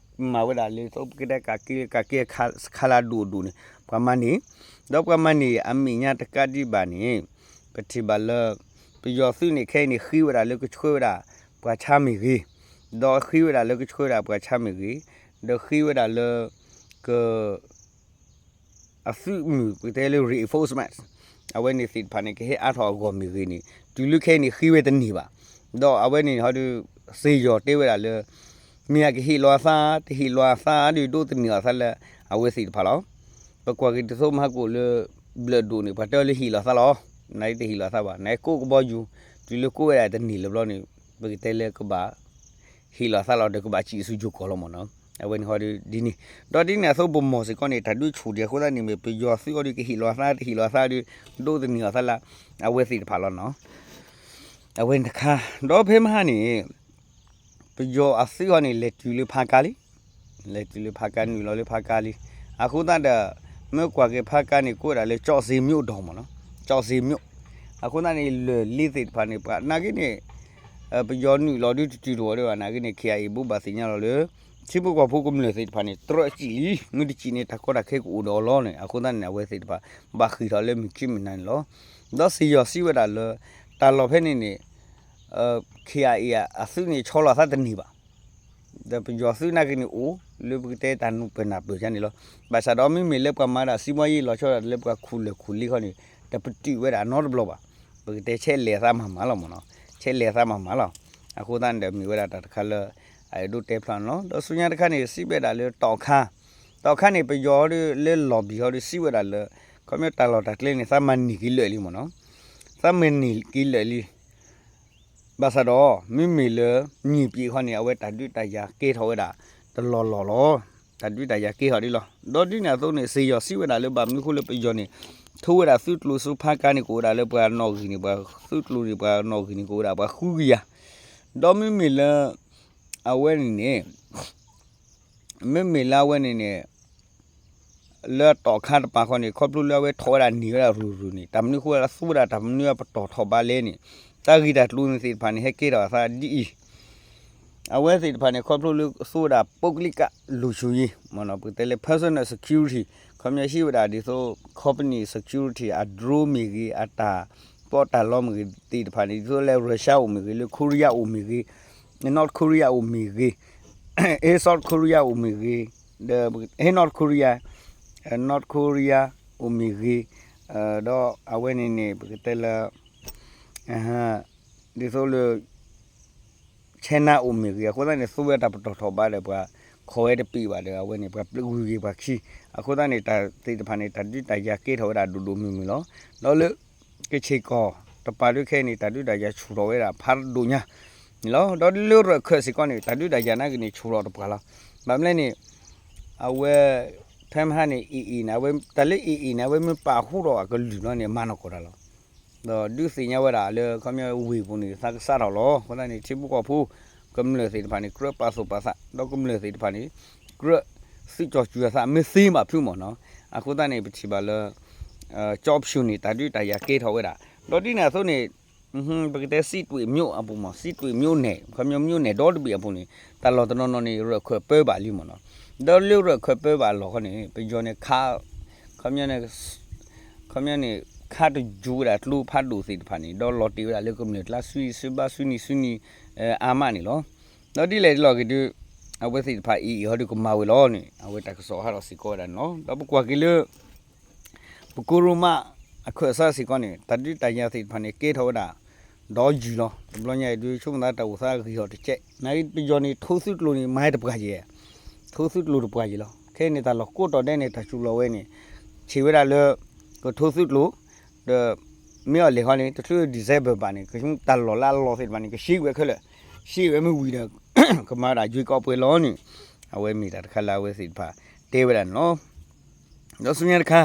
မၤဝဲဒၣ်လၢသိးပကတဲကးက့ ကးက့စခါလၢအဒိၣ်အဒိၣ်န့ၣ် ပှၤမၤန့ၢ်, ဒီးပှၤမၤန့ၢ်အမဲာ်ညါတကးဒံးဘၣ်န့ၣ် ပထံၣ်ဘၣ်လၢ ပယီၤသုးန့ၣ်ခဲအံၤန့ၣ် ဃ့ဝဲဒၣ်လၢကဆှၢဝဲဒၣ် ပှၤဆါမ့ၢ်ဂ့ၤ, ဒီးဃ့ဝဲဒၣ်လၢကဆှၢဝဲဒၣ်ပှၤဆါမ့ၢ်ဂ့ၤ, ဒီးဃ့ဝဲဒၣ်လၢ က အသုးမုၢ်ပကတဲလၢ reinforcement အဝဲန့ၣ်သ့ၣ်တဖၣ်န့ၣ် ကဟဲအါထီၣ်အဂီၢ်မ့ၢ်ဂ့ၤန့ၣ် တုၤလၢခဲအံၤန့ၣ်ဃ့ဝဲတန့ၢ်ဘၣ်. ဒီးအဝဲန့ၣ်ဟီဒီး စ့ၢ်ယီၤတဲဝဲဒၣ်လၢ မ့ၢ်အကဟ့ၣ်လီၤအသး တဟ့ၣ်လီၤအသးဒီး ဒိးသန့ၤအီၤသးလၢ အဝဲသ့ၣ်တဖၣ်လီၤ. ပကွၢ်က့ၤတသိးမဟါကိၣ်လၢ ဘျၢၣ်ဒိၣ်န့ၣ် ပှၤတဲအီၤလၢဟ့ၣ်လီၤသးလီၤ. နတဟ့ၣ်လီၤသးဘၣ် နကိးကဘီယူၤ တုၤလၢကိးဝဲဒၣ်တန့ၢ်လၢၤဘျီန့ၣ် ပကတဲလၢကဘၣ် ဟ့ၣ်လီၤသးလီၤဒီးကဘၣ်စံၣ်ဆူယိၤကီၢ်လီၤမ့ၢ်နီၤ. အဝဲန့ၣ်ဟီဒီးဒ်န့ၣ် ဒီးဒ်န့ၣ်အသိးပမီၢ်စ့ၢ်ကီးန့ၣ် တၢ်ဒုးဆူၣ်ဒံးအဃိသတးန့ၣ် မ့ၢ်ပယီၤသုးအီၤဒီးကဟ့ၣ်လီၤသး တဟ့ၣ်လီၤသးဒီး ဒိးသန့ၤအီၤသးလၢ အဝဲသ့ၣ်တဖၣ်လီၤနီၤ. အဝဲန့ၣ်တခါ ဒီးဖဲမဟါန့ၣ် ပယီၤအသုးအီၤန့ၣ် လဲၤတုၤလၢဖါကါလံ လဲၤတုၤလၢဖါကါ နုာ်လီၤလၢဖါကါလံ. အဃိသတးဒီး မ့ၢ်ကွၢ်က့ၤဖါကါန့ၣ် ကိးဝဲဒၣ်လၢ ကၠီၣ်စ့ၤမျိၣ်ဒီးမ့ၢ်နီၤ, ကၠီၣ်စ့ၤမျိၣ်. အဃိသတးန့ၣ် လၢၢ်လ့သ့ၣ်တဖၣ်န့ၣ် ပှၤနာ်က့န့ၣ် ပယီၤနုာ်လီၤဒုးတတုၤတဝီၤဒံးဘၣ် နာ်က့န့ၣ် ခ့ၣ်အ့ၣ် ဘိးဘၣ်သ့ၣ်ညါလီၤလၢ ထံဖိကီၢ်ဖိကမျၢၢ်သ့ၣ်တဖၣ်န့ၣ် တြီစံၣ်လံ မ့ၢ်တစံၣ်န့ၣ် တၢ်ကီတၢ်ခဲကအိၣ်ဒီးအီၤလီၤန့ၣ် အဃိသတးန့ၣ် အဝဲသ့ၣ်တဖၣ် ဘၣ်ဃ့ၢ်ထီၣ်လၢမုၢ်ခံမုၢ်နၤန့ၣ်လီၤ. ဒီးစ့ၢ်ယီၤစံးဝဲဒၣ်လၢ တၢ်လီၢ်ဖဲန့ၣ်န့ၣ် ခ့ၣ်အ့ၣ် အသုးန့ၣ်ဆီလီၤသးတန့ၢ်ဘၣ်. ဒီးပယီၤသုးနာ်က့န့ၣ်အိၣ် လၢပကတဲတၢ်နူၢ်ပၢၢ်နၢ်ပၢၢ်ကန့ၣ်လီၤ. ဘၣ်ဆၣ်ဒီးမ့မ့ၢ်လၢပှၤမၤဒၣ်စံးဘီယ့ၢ်လီၤဆီဒၣ်လၢပှၤခူၣ်လၢၢ်ခူၣ်လ့ခီန့ၣ် တပတုာ်ဝဲဒၣ်နီတဘျီဘၣ်. ပကတဲဆဲးလဲၤသးမၤမၤလီၤမ့ၢ်နီၤ, ဆဲးလဲၤသးမၤမၤလီၤ. အဃိသတးန့ၣ်ဒီးမ့ၢ်ဝဲဒၣ်တၢ်တခါလၢ အအဲၣ်ဒိးတဲဖျါန့ၣ်လီၤ. ဒီးဆူညါတခါန့ၣ် စံးဝဲဒၣ်လၢတီၣ်ခါ, တီၣ်ခါန့ၣ် ပယီၤဒီးလၢလီၢ်ဘံၣ်ဟီဒီးစံးဝဲဒၣ်လၢ ခီပညီတၢ်လီၢ်တၢ်ကျဲန့ၣ် သးမၤန့ၢ်က့ၤလၢာ်လံမ့ၢ်နီၤ, သးမၤန့ၢ်က့ၤလၢာ်လံ. ဘၣ်ဆၣ်ဒီး မ့မ့ၢ်လၢ န့ၢ်ပံးခီန့ၣ် အဝဲတၢ်ဒုးတၢ်ယၤကဲထီၣ်ဝဲဒၣ် တလီၢ်လီၢ်လီၤ. တၢ်ဒုးတၢ်ယၤကဲထီၣ်ဒ်လီၤ. ဒီးဒ်န့ၣ်အသိးန့ၣ် စ့ၢ်ယီၤစံးဝဲဒၣ်လၢဘၣ်မနုၤအဃိလၢပယီၤန့ၣ် ထိဝဲဒၣ်သုးကျိၤဆူဖါကါန့ၣ် ကအိၣ်ဝဲဒၣ်လၢပှၤနီၣ်ဂံၢ်န့ၣ် ပှၤသုးကျိၤန့ၣ် ပှၤနီၣ်ဂံၢ်န့ၣ် ကအိၣ်ဝဲဒၣ်ပှၤဃုကယၤ. ဒီးမ့မ့ၢ်လၢ အဝဲန့ၣ်န့ၣ် မ့မ့ၢ်လၢအဝဲန့ၣ်န့ၣ် လၢတီၣ်ခါတပၤဃီန့ၣ် ခီဖျိလၢအဝဲထီၣ်ဝဲဒၣ်န့ၢ်ဝဲဒၣ်ရူၤရူၤန့ၣ် တၢ်မနုၤဃိလၢသူဝဲဒၣ်တၢ်မနုၤအပတီၢ်ထီၣ်ဘးလဲၣ်န့ၣ် တၢ်ဂ့ၢ်တၢ်ကျိၤန့ၣ်သ့ၣ်တဖၣ်န့ၣ် ဟဲကဲထီၣ်အသးဒ်အံၤ, အဝဲသ့ၣ်တဖၣ်န့ၣ် ခီဖျိလၢသူဝဲဒၣ် ပုဂ္ဂလိက လုံခြုံရေး မ့ၢ်နီၤ ပကတဲလၢ personal security ခီပညီဟံးဝဲဒၣ်ဒ်သိး company security အ drone မ့ၢ်ဂ့ၤ အတၢ်ပီးတၢ်လီမ့ၢ်ဂ့ၤသ့ၣ်တဖၣ်န့ၣ် ဒ်သိးလၢ Russia အိၣ်မ့ၢ်ဂ့ၤ လၢ Korea အိၣ်မ့ၢ်ဂ့ၤ North Korea အိၣ်မ့ၢ်ဂ့ၤ အဲ South Korea အိၣ်မ့ၢ်ဂ့ၤ ဒီး အဲ North Korea, အဲ North Korea အိၣ်မ့ၢ်ဂ့ၤ, ဒီးအဝဲန့ၣ်န့ၣ် ပကတဲလၢ ဒ်သိးလၢ China အိၣ်မ့ၢ်ဂ့ၤ အဃိသတးန့ၣ် သူဝဲတၢ်ပတီၢ်ထီၣ်ဘးဒီးပှၤ ခိးဝဲတပံးဘၣ်ဒီး အဝဲန့ၣ် ပှၤပျုးဂုၤက့ၤပှ�ံ, အဃိသတးန့ၣ် တၢ်သ့ၣ်တဖၣ်န့ၣ် တၢ်ဒုးတၢ်ယၤကဲထီၣ်ဝဲဒၣ်ဒိၣ်ဒိၣ်မုၢ်မုၢ်လီၤ. ဒီးလၢ ကချ့ၣ်ကီၢ်တပၤဒုးခဲအံၤန့ၣ် တၢ်ဒုးတၢ်ယၤဆူၣ်ထီၣ်ဝဲဒၣ်ဖးဒိၣ်ညါန့ၣ်လီၤ. ဒီးလၢရၢၢ်ခၢၣ်စ့ၢ်ကီးန့ၣ် တၢ်ဒုးတၢ်ယၤနာ်က့န့ၣ် ဆူၣ်ထီၣ်တပှၤလီၤ. ဘၣ်မနုၤလဲၣ်န့ၣ် အဝဲ ဖဲမဟါန့ၣ် AA န့ၣ် အဝဲတၢ်လၢ AA န့ၣ် အဝဲမ့ၢ်ပာ်ဃူထီၣ်အကလုၢ်ဘျီန့ၣ် မၤနီၢ်ကီၢ်တၢ်လီၤ. ဒီးဒုးသ့ၣ်ညါဝဲဒၣ်လၢ ခီပညီဝ့ၢ်ပူၤန့ၣ် သးကစးထီၣ်လီၤ. အဃိသတးန့ၣ် ထံဖိကီၢ်ဖိ ကမျၢၢ်သ့ၣ်တဖၣ်န့ၣ် ကြၢးပာ်သူၣ်ပာ်သး ဒီးကမျၢၢ်သ့ၣ်တဖၣ်န့ၣ် ကြၢးသုးကၠီၤစူၤအသး မ့ၢ်သ့မးဖုမ့ၢ်နီၤ. အဃိသတးန့ၣ် ပထံၣ်ဘၣ်လၢ ကၠီဖၠူၣ်န့ၣ် တၢ်ဒုးတၢ်ယၤကဲထီၣ်ဝဲဒၣ် ဒီးဒ်န့ၣ်အသိးန့ၣ် ပကတဲ စံးတွ့ၣ်မျိးအပူၤမ့ၢ် စံးတွ့ၣ်မျိးန့ၣ် ခီပညီမျိးန့ၣ်ဒီတဘ့ၣ်အပူၤန့ၣ် တၢ်လီၢ်တနီၤနီၤန့ၣ် ရၢၢ်ခၢၣ်ပၢဘၣ်လံမ့ၢ်နီၤ. ဒီးလၢရၢၢ်ခၢၣ်ပၢဘၣ်အလီၢ်ခီန့ၣ် ပယီၤန့ၣ် ခါ ခီပညီန့ၣ် ခီပညီန့ၣ် ခါတယူၤဝဲဒၣ်ကျိဖးဒိၣ်သ့ၣ်တဖၣ်န့ၣ် ဒီးလီၤတ့ၢ်ဝဲဒၣ်လၢကမျၢၢ်ကျါ ဆူနံၤဆူဘါ ဆူနံၤဆူနံၤ အါမးန့ၣ်လီၤ. ဒီးဒ်လဲၣ်တလီၢ်က့ၤဒုး အဝဲသ့ၣ်တဖၣ်အံၤအံၤဟီဒုးကမၤဝဲလီၤန့ၣ် အဝဲတၢ်ကစီၣ်ဟးထီၣ်စ့ၢ်ကီးဝဲဒၣ်န့ၣ်လီၤ. ဒီးပကွၢ်က့ၤလၢ ပကိရိမးအခၢၣ်စးစ့ၢ်ကီးန့ၣ် တၢ်ဒုးတၢ်ယၤသ့ၣ်တဖၣ်န့ၣ် ကဲထီၣ်ဝဲဒၣ် ဒီးယုၢ်လီၤ. တဘျီညါအံၤဒုး ဆိကမိၣ်သးတၢ်အိၣ်သးဂ့ၤထီၣ်တကဲး နာ်က့ပယီၤန့ၣ် ထိသုးကျိၤန့ၣ် မၤတပှၢ်ယဲၢ် ထိသုးကျိၤတပှၢ်ယဲၢ်လီၤ. ခဲအံၤန့ၣ် တၢ်လီၢ်ကိးတီၤဒဲးန့ၣ် တၢ်စူၤလီၤဝဲန့ၣ် ဆံးဝဲဒၣ်လၢ ကထိသုးကျိၤ ဒီး မ့ၢ်အီၤလဲၣ်ဃီန့ၣ် တချုး December ဘၣ်န့ၣ် ကဆူတၢ်လီၢ်လၢအလီၢ်သ့ၣ်တဖၣ်န့ၣ် ကဆံးဝဲခဲလၢာ် ဆံးဝဲမ့ၢ်ဝံၤဒီး ကမၤဝဲဒၣ်အယွ့ကီးပှဲၤလီၤန့ၣ်, အဝဲမ့ၢ်တၢ်တခါလၢအဝဲသ့ၣ်တဖၣ်တဲဝဲဒၣ်န့ၣ်လီၤ. ဒီးဆူညါတခါ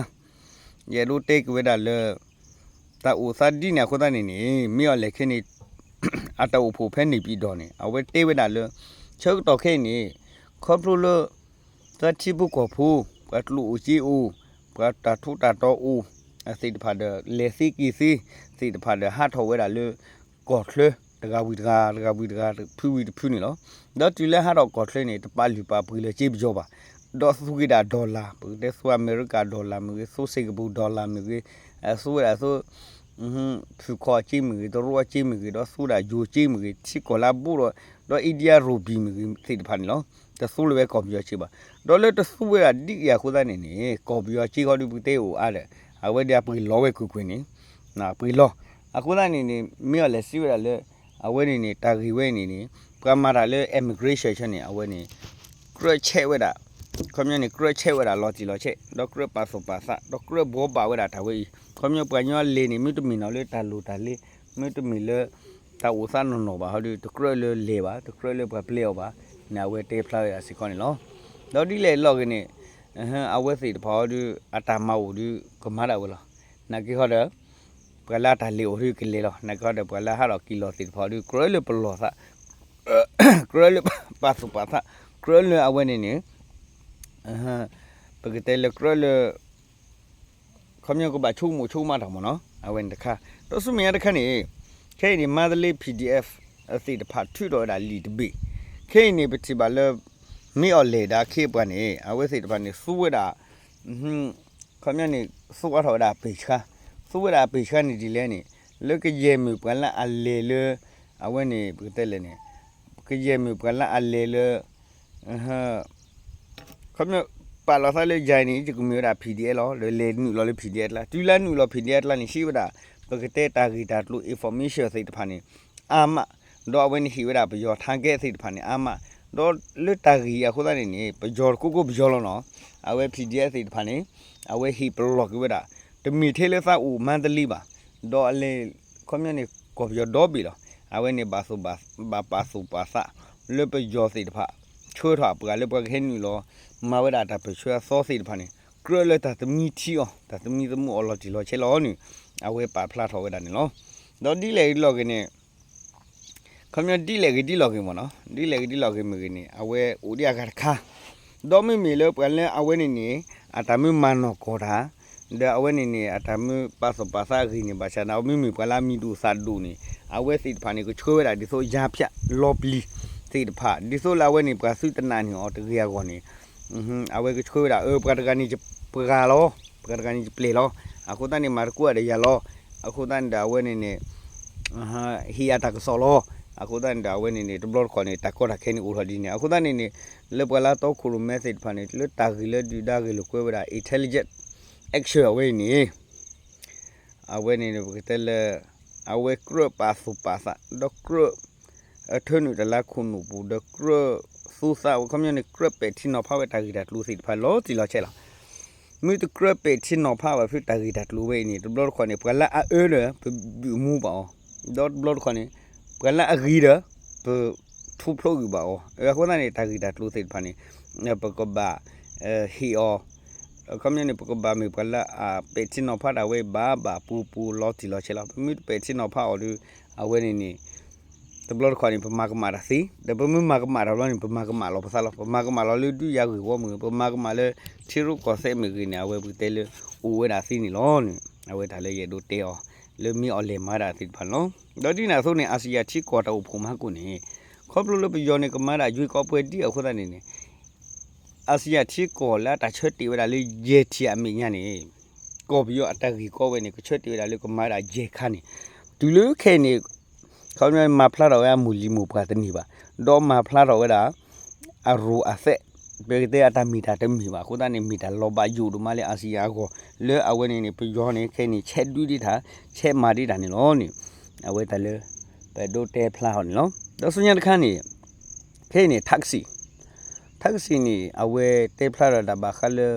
ယအဲၣ်ဒိးတဲက့ၤဝဲဒၣ်လၢ တၢ်အိၣ်သးဒ်န့ၣ်အဃိသတးန့ၣ်န့ၣ် မ့ၢ်အီၤလဲၣ်ခဲန့ၣ် အတၢ်အိၣ်ဖှိၣ်ဖဲန့ၣ်ပံၤဒီးန့ၣ် အဝဲတဲဝဲဒၣ်လၢ ဆၢကတီၢ်ခဲအံၤန့ၣ် ခီဖျိလၢ သးထံဖိကီၢ်ဖိ ပှၤကျိၣ်အိၣ်စ့အိၣ် ပှၤတၢ်ထူးတၢ်တီၤအိၣ် အသ့ၣ်တဖၣ်ဒီး လဲၤသ့က့ၤသ့ သ့ၣ်တဖၣ်ဒီးဟးထီၣ်ဝဲဒၣ်လၢ ကီၢ်ချၢ တဂၤဝံၤတဂၤ တဂၤဝံၤတဂၤ ဖုဝံၤတဖုန့ၣ်လီၤ. ဒီးတုၤလၢဟးထီၣ်ကီၢ်ချၢန့ၣ် တပာ်လုၢ်ပာ်ပှ့ၤလၢၤစ့ပယီၤဘၣ်, ဒီးသူက့ၤဒၣ် dollar ပကတဲသူအမဲရကၤ dollar မ့ၢ်ဂ့ၤ သူစ့ၣ်ကပူၤ dollar မ့ၢ်ဂ့ၤ, သူဝဲဒၣ်သူ ဖုခီအစ့မ့ၢ်ဂ့ၤ တရူးအစ့မ့ၢ်ဂ့ၤ ဒီးသူဝဲဒၣ်ယိၤစ့မ့ၢ်ဂ့ၤ ထံကီၢ်လၢအဘူးဒီး ဒီး India rupee မ့ၢ်ဂ့ၤသ့ၣ်တဖၣ်န့ၣ်လီၤ. တသူလၢၤဝဲကီၢ်ပယီၤစ့ဘၣ်. ဒီးလၢတသူဝဲဒၣ်ဒ်အံၤအဃိသတးန့ၣ်န့ၣ် ကီၢ်ပယီၤစ့ဃီဒုးပကတဲအိၣ်အါဒီး အဝဲဒၣ်ပှ့ၤလီၤဝဲကွ့ၢ်ကွ့ၢ်န့ၣ် ပှ့ၤလီၤ. အဃိသတးန့ၣ်န့ၣ် မ့ၢ်အီၤလဲၤစံးဝဲဒၣ်လၢ အဝဲန့ၣ်န့ၣ် တၢ်ဂ့ၢ်ဝဲန့ၣ်န့ၣ် ပှၤမၤတၢ်လၢ immigration န့ၣ် အဝဲန့ၣ် ကြၢးဆဲးဝဲဒၣ် ခီပညီန့ၣ် ကြၢးဆဲးဝဲဒၣ်လီၤတံၢ်လီၤဆဲး ဒီးကြၢးပာ်သူၣ်ပာ်သး ဒီးကြၢးဘှီဘၣ်ဝဲဒၣ်တၢ်ဝဲအံၤ ခီပညီပှၤကညီလဲၤန့ၣ် မ့ၢ်တမ့ၢ်နီၤလၢတၢ်လိၣ်တၢ်လဲ မ့ၢ်တမ့ၢ်လၢ တၢ်အိၣ်သးနီၢ်နီၢ်ဘၣ်ဟီဒီး တကြၢးလၢလဲၤဘၣ် တကြၢးလၢပှၤပျဲအီၤဘၣ်န့ၣ် အဝဲတဲဖျါဝဲဒၣ်စ့ၢ်ကီးန့ၣ်လီၤ. ဒီးဒ်လဲၣ်လီၤဂ့ၤန့ၣ် အဝဲသ့ၣ်တဖၣ်ဟီဒီး အတၢ်မၤအိၣ်ဒီး ကမၤဒၣ်ဝဲလီၤ. နာ်က့ဟီဒီး ပှၤလၢအတၢ်လဲၤအိၣ်ဒီးကလဲၤလီၤ. နာ်က့ဟီဒီး ပှၤလၢဟးထီၣ်က့ၤလီၤသ့ၣ်တဖၣ်ဒီး ကြၢးလၢပလီၢ်သး ကြၢးလၢပာ်သူၣ်ပာ်သး ကြၢးလၢအဝဲန့ၣ်န့ၣ် ပကတဲလၢကြၢးလၢ ခီပညီကဘၣ်ဆိကမိၣ်ဆိကမးတၢ်မ့ၢ်နီၤ အဝဲန့ၣ်တခါ. ဒီးဆူမဲာ်ညါတခါန့ၣ် ခဲအံၤန့ၣ် မါတလ့ P D F အသ့ၣ်တဖၣ်ထုးထီၣ်ဝဲဒၣ်လံာ်တဘ့ၣ်. ခဲအံၤန့ၣ် ပထံၣ်ဘၣ်လၢ မ့ၢ်အီၤလဲၣ်ဒီးအခ့အပှၤန့ၣ် အဝဲသ့ၣ်တဖၣ်န့ၣ် သူဝဲဒၣ် ခီပညီန့ၣ် သူအါထီၣ်ဝဲဒၣ်အပ့ၢ်ဆှါ, သူဝဲဒၣ်အပ့ၢ်ဆှါန့ၣ်ဒ်လဲၣ်န့ၣ် လၢကယဲၢ်မုၢ်ပှၤလၢအလဲၤလၢ အဝဲန့ၣ် ပကတဲလဲၣ်န့ၣ် ကယဲၢ်မုၢ်ပှၤလၢအလဲၤလၢ ခီပညီ ပာ်လီၤသးလၢယၤန့ၣ် ယကမ့ၢ်ဝဲဒၣ် P D F လီၤ ဒီးလဲၤနုာ်လီၤလၢ P D F အကျါ တုၤလၢနုာ်လီၤ P D F အကျါန့ၣ် ဟံးဝဲဒၣ် ပကတဲတၢ်ဂ့ၢ်တၢ်ကျိၤ information သ့ၣ်တဖၣ်န့ၣ် အါမး, ဒီးအဝဲန့ၣ်ဟ့ၣ်ဝဲဒၣ်ပယီၤ target သ့ၣ်တဖၣ်န့ၣ် အါမး, ဒီးလၢတၢ်ဂ့ၢ်အဃိသတးန့ၣ်န့ၣ် ပယီၤတကိးကိးပယီၤလီၤနီၤ, အဝဲ P D F သ့ၣ်တဖၣ်န့ၣ် အဝဲဟ့ၣ်ပလီၢ်က့ၤဝဲဒၣ် တမ့ၢ်ထဲလၢသးအိၣ်မါတလ့ဘၣ်, ဒီးအလဲၤ ခီပညီန့ၣ် ကီၢ်ပယီၤဒီဘ့ၣ်လီၤ, အဝဲန့ၣ် ဘၣ်ပာ်သူၣ်ပာ်သး လၢပယီၤသ့ၣ်တဖၣ် ဆှၢထီၣ်အပှၤလၢပှၤကဟဲနုာ်လီၤ မၤဝဲဒၣ်တၢ်ပၢၢ်ဆၢအသီသ့ၣ်တဖၣ်န့ၣ် ကြၢးလၢတၢ်သမံထံအီၤ တၢ်သမံသမိးအီၤလီၤတံၢ်လီၤဆဲးလီၤန့ၣ် အဝဲပာ်ဖျါထီၣ်ဝဲဒၣ်န့ၣ်လီၤ. ဒီးဒ်လဲၣ်ဂ့ၤဒ်လဲၣ်ဂ့ၤန့ၣ် ခီပညီဒ်လဲၣ်ဂ့ၤဒ်လဲၣ်ဂ့ၤမ့ၢ်နီၤ, ဒ်လဲၣ်ဂ့ၤဒ်လဲၣ်ဂ့ၤမ့ၢ်ဂ့ၤန့ၣ် အဝဲအိၣ်ဒံးအဂၤတခါ, ဒီးမ့မ့ၢ်လၢပှၤလၢအဝဲန့ၣ်န့ၣ် အတၢ်မ့ၢ်မၤနီၢ်ကီၢ်တၢ် ဒီးအဝဲန့ၣ်န့ၣ် အတၢ်မ့ၢ်ပာ်သူၣ်ပာ်သးအဂ့ၢ်န့ၣ် ဘၣ်ဆၣ်န့ၣ် အဝဲမ့မ့ၢ်ပှၤလၢအမံၤဒိၣ်သးဒိၣ်န့ၣ် အဝဲသ့ၣ်တဖၣ်န့ၣ် ကဆှၢဝဲဒၣ်ဒ်သိးယါဖၠး လီပျံၤသ့ၣ်တဖၣ် ဒ်သိးလၢအဝဲန့ၣ် ပှၤသုတနာ်န့ၢ်အီၤတဂ့ၤအဂီၢ်န့ၣ် အဝဲကဆှၢဝဲဒၣ် အၢ ပှၤတဂၤန့ၣ်ပှၤဂၤလီၤ, ပှၤတဂၤန့ၣ်ယပျဲၢ်လီၤ, အဃိသတးန့ၣ် မၤတကိးဂၤဒီးယၤလီၤ, အဃိသတးန့ၣ်ဒီးအဝဲန့ၣ်န့ၣ် ဟ့ၣ်ယၤတၢ်ကစီၣ်လီၤ. အဃိသတးန့ၣ်ဒီးအဝဲန့ၣ်န့ၣ် တဘျီတခီၣ်န့ၣ် တၢ်ကီတၢ်ခဲန့ၣ်အိၣ်ထီၣ်ဒ်န့ၣ် အဃိသတးန့ၣ်န့ၣ် လၢပှၤလၢတီခိၣ်ရိၣ်မဲသ့ၣ်တဖၣ်န့ၣ် လၢတၢ်ဂ့ၢ်လၢဒုၣ်ဒါဂ့ၢ်လိာ်ကွဲဝဲဒၣ် intelligent action အဝဲအံၤန့ၣ် အဝဲန့ၣ်န့ၣ် ပကတဲလၢ အဝဲကြၢးပာ်သူၣ်ပာ်သး ဒီးကြၢး အထၢနုာ်တၢ်လၢခိၣ်နူာ်ပူၤ ဒီးကြၢးသူသးဝဲ ခီပညီန့ၣ် ကြၢးပဲာ်ထံနီၤဖးဝဲတၢ်ဂ့ၢ်တၢ်ကျိၤသ့ၣ်တဖၣ်လီၤတံၢ်လီၤဆဲးလီၤ. မ့ၢ်တကြၢးပဲာ်ထံနီၤဖးဘၣ်ဖုတၢ်ဂ့ၢ်တၢ်ကျိၤဝဲအံၤန့ၣ် တဘျီတခီၣ်န့ၣ် ပှၤလၢအအၢဒီး ပဘုၣ်မူဘၣ်အီၤ, ဒီးတဘျီတခီၣ်န့ၣ် ပှၤလၢအဂ့ၤဒီး ပ ထူဖျိဂံၢ်ဘၣ်အီၤ, အဃိသတးန့ၣ် တၢ်ဂ့ၢ်တၢ်ကျိၤသ့ၣ်တဖၣ်န့ၣ် ပကဘၣ် ဟ့ၣ်အီၤ ခီပညီန့ၣ် ပကဘၣ်မ့ၢ်ပှၤလၢအပဲာ်ထံနီၤဖးတၢ်ဝဲဘၣ်ဘၣ်ပူၤပူၤလီၤတံၢ်လီၤဆဲးလီၤ. ပမ့ၢ်တပဲာ်ထံနီၤဖးအီၤဒီး အဝဲန့ၣ်န့ၣ် တဘျီတခီၣ်န့ၣ် ပမၤကမၣ်တၢ်သ့, ဒီးပမ့ၢ်မၤကမၣ်တၢ်ဘျီန့ၣ် ပမၤကမၣ်လီၤပသးလီၤ. ပမၤကမၣ်လီၤလၢဒုးယၤဂ့ၢ်ဝီမ့ၢ်ဂ့ၤ, ပမၤကမၣ်လၢထံရူၢ်ကီၢ်သဲးမ့ၢ်ဂ့ၤန့ၣ် အဝဲပကတဲလၢအိၣ်ဝဲဒၣ်သ့န့ၣ်လီၤန့ၣ် အဝဲတၢ်လၢယအဲၣ်ဒိးတဲအီၤ လၢမ့ၢ်အီၤလဲၣ်မၤဒၣ်သ့ၣ်တဖၣ်န့ၣ်လီၤ. ဒီးဒ်န့ၣ်အသိးန့ၣ် အၣ်စံၣ်ယၣ်ထံကီၢ်တၢ်အိၣ်ဖှိၣ်မၤဟါကိၣ်န့ၣ် ခီဖျိလၢပယီၤန့ၣ် ကမၤဒၣ်ယွ့ကီးပှဲၤဒ်အဃိသတးန့ၣ်န့ၣ် အၣ်စံၣ်ယၣ်ထံကီၢ်လၢအတၢ်ဆၢတဲာ်ဝဲဒၣ်လၢယဲၢ်ထံၣ်အမဲာ်ညါန့ၣ် ကီၢ်ပယီၤအတၢ်ဂ့ၢ်ကီဝဲန့ၣ် ကဆၢတဲာ်ဝဲဒၣ်လၢကမၤဒၣ်ယဲၢ်ခါန့ၣ် တုၤလၢခဲအံၤန့ၣ် ခီပညီမၤဖျါထီၣ်ဝဲအမိၢ်လံၤမိၢ်ပှၢ်တန့ၢ်ဘၣ်, ဒီးမၤဖျါထီၣ်ဝဲဒၣ် အရူၢ်အသဲး ပကတဲအတၢ်မ့ၢ်တၢ်တမ့ၢ်ဘၣ်အဃိသတးန့ၣ် မ့ၢ်တၢ်လီၤဘၣ်ယိၣ်ဒိၣ်မးလၢအၣ်စံၣ်ယၣ်အဂီၢ် လၢအဝဲန့ၣ်န့ၣ် ပယီၤန့ၣ် ခဲအံၤန့ၣ် ဆဲးဒုးဒံးတၢ် ဆဲးမၤဒံးတၢ်န့ၣ်လီၤန့ၣ် အဝဲတၢ်လၢ ပဒိးတဲဖျါအီၤန့ၣ်လီၤ. ဒီးဆူညါတခါန့ၣ် ခဲအံၤန့ၣ် ထၣ်ကစံၣ် ထၣ်ကစံၣ်န့ၣ် အဝဲတဲဖျါဒီးတၢ်ဘၣ်ဃးလၢ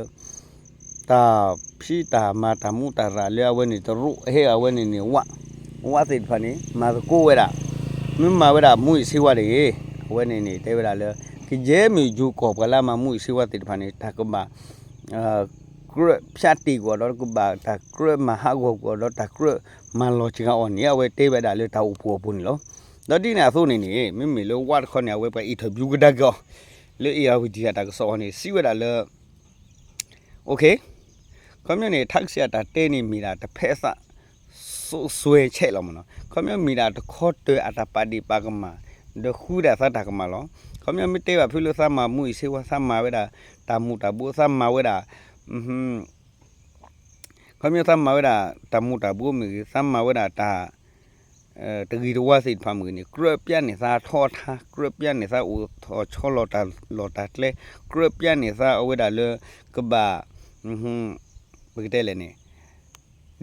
တၢ်ဖံးတၢ်မၤတၢ်မူးတၢ်ရၣ်လၢအဝဲန့ၣ်တရူးဟ့ၣ်အဝဲန့ၣ်န့ၣ် ဝး ဝးသ့ၣ်တဖၣ်န့ၣ် မၤသကိးဝဲဒၣ် မ့ၢ်မၤဝဲဒၣ်မူးယစ်ဆေးဝါးတဂ့ၤ အဝဲန့ၣ်န့ၣ် တဲဝဲဒၣ်လၢ ကယဲၢ်မ့ၢ်ယိၤကီၢ်ပှၤလၢအမၤမူအံၤစ့ဝါသ့ၣ်တဖၣ်န့ၣ် တၢ်ကဘၣ် ကြၢးဖၠးတ့ၢ်ကွံာ်အီၤဒီး ကဘၣ်တၢ်ကြၢးမၤဟးဂီၤကွံာ်အီၤဒီး တၢ်ကြၢးမၤလီၤစှၤအီၤန့ၣ် အဝဲတဲဝဲဒၣ်လၢတၢ်အိၣ်ဖှိၣ်အပူၤန့ၣ်လီၤ. ဒီးဒ်န့ၣ်အသိးန့ၣ်န့ၣ် မ့မ့ၢ်လၢဝါတခီန့ၣ် အဝဲပှၤ interview ကဒါက့ၤအီၤ လၢ Irrawaddy အတၢ်ကစီၣ်အီၤန့ၣ် စံးဝဲဒၣ်လၢ ခီပညီန့ၣ် ထးကစံးအတၢ်တဲန့ၣ်မ့ၢ်ဒၣ်တဖဲအသး စိစွဲဆဲးလီၤမ့ၢ်နီၤ. ခီပညီမ့ၢ်ဒၣ်တခီတၢၤအတၢ်ပာ်ဒ့ၣ်ပာ်ကမၣ် ဒီးဃုဒၣ်သးတၢ်ကမၣ်လီၤ. ခီပညီမ့ၢ်တဲဘၣ်ဖုလၢသးမၤမူအံၤစ့ဝါ သးမၤဝဲဒၣ် တၢ်မူၤတၢ်ဘှီး သးမၤဝဲဒၣ် ခီပညီသးမၤဝဲဒၣ်တၢ်မူၤတၢ်ဘှီးမ့ၢ်ဂ့ၤ သးမၤဝဲဒၣ်တၢ် တဂ့ၤတဝါသ့ၣ်တဖၣ်မ့ၢ်ဂ့ၤန့ၣ် ကြၢးပျၢ်န့ၢ်သးထီထါ ကြၢးပျၢ်န့ၢ်သးအိၣ်ထီၣ်ဆီလီၤတၢ်လီၢ်တၢ်ကျဲ ကြၢးပျၢ်န့ၢ်သးအဝဲဒၣ်လၢ ကဘၣ် ပကတဲလဲၣ်န့ၣ်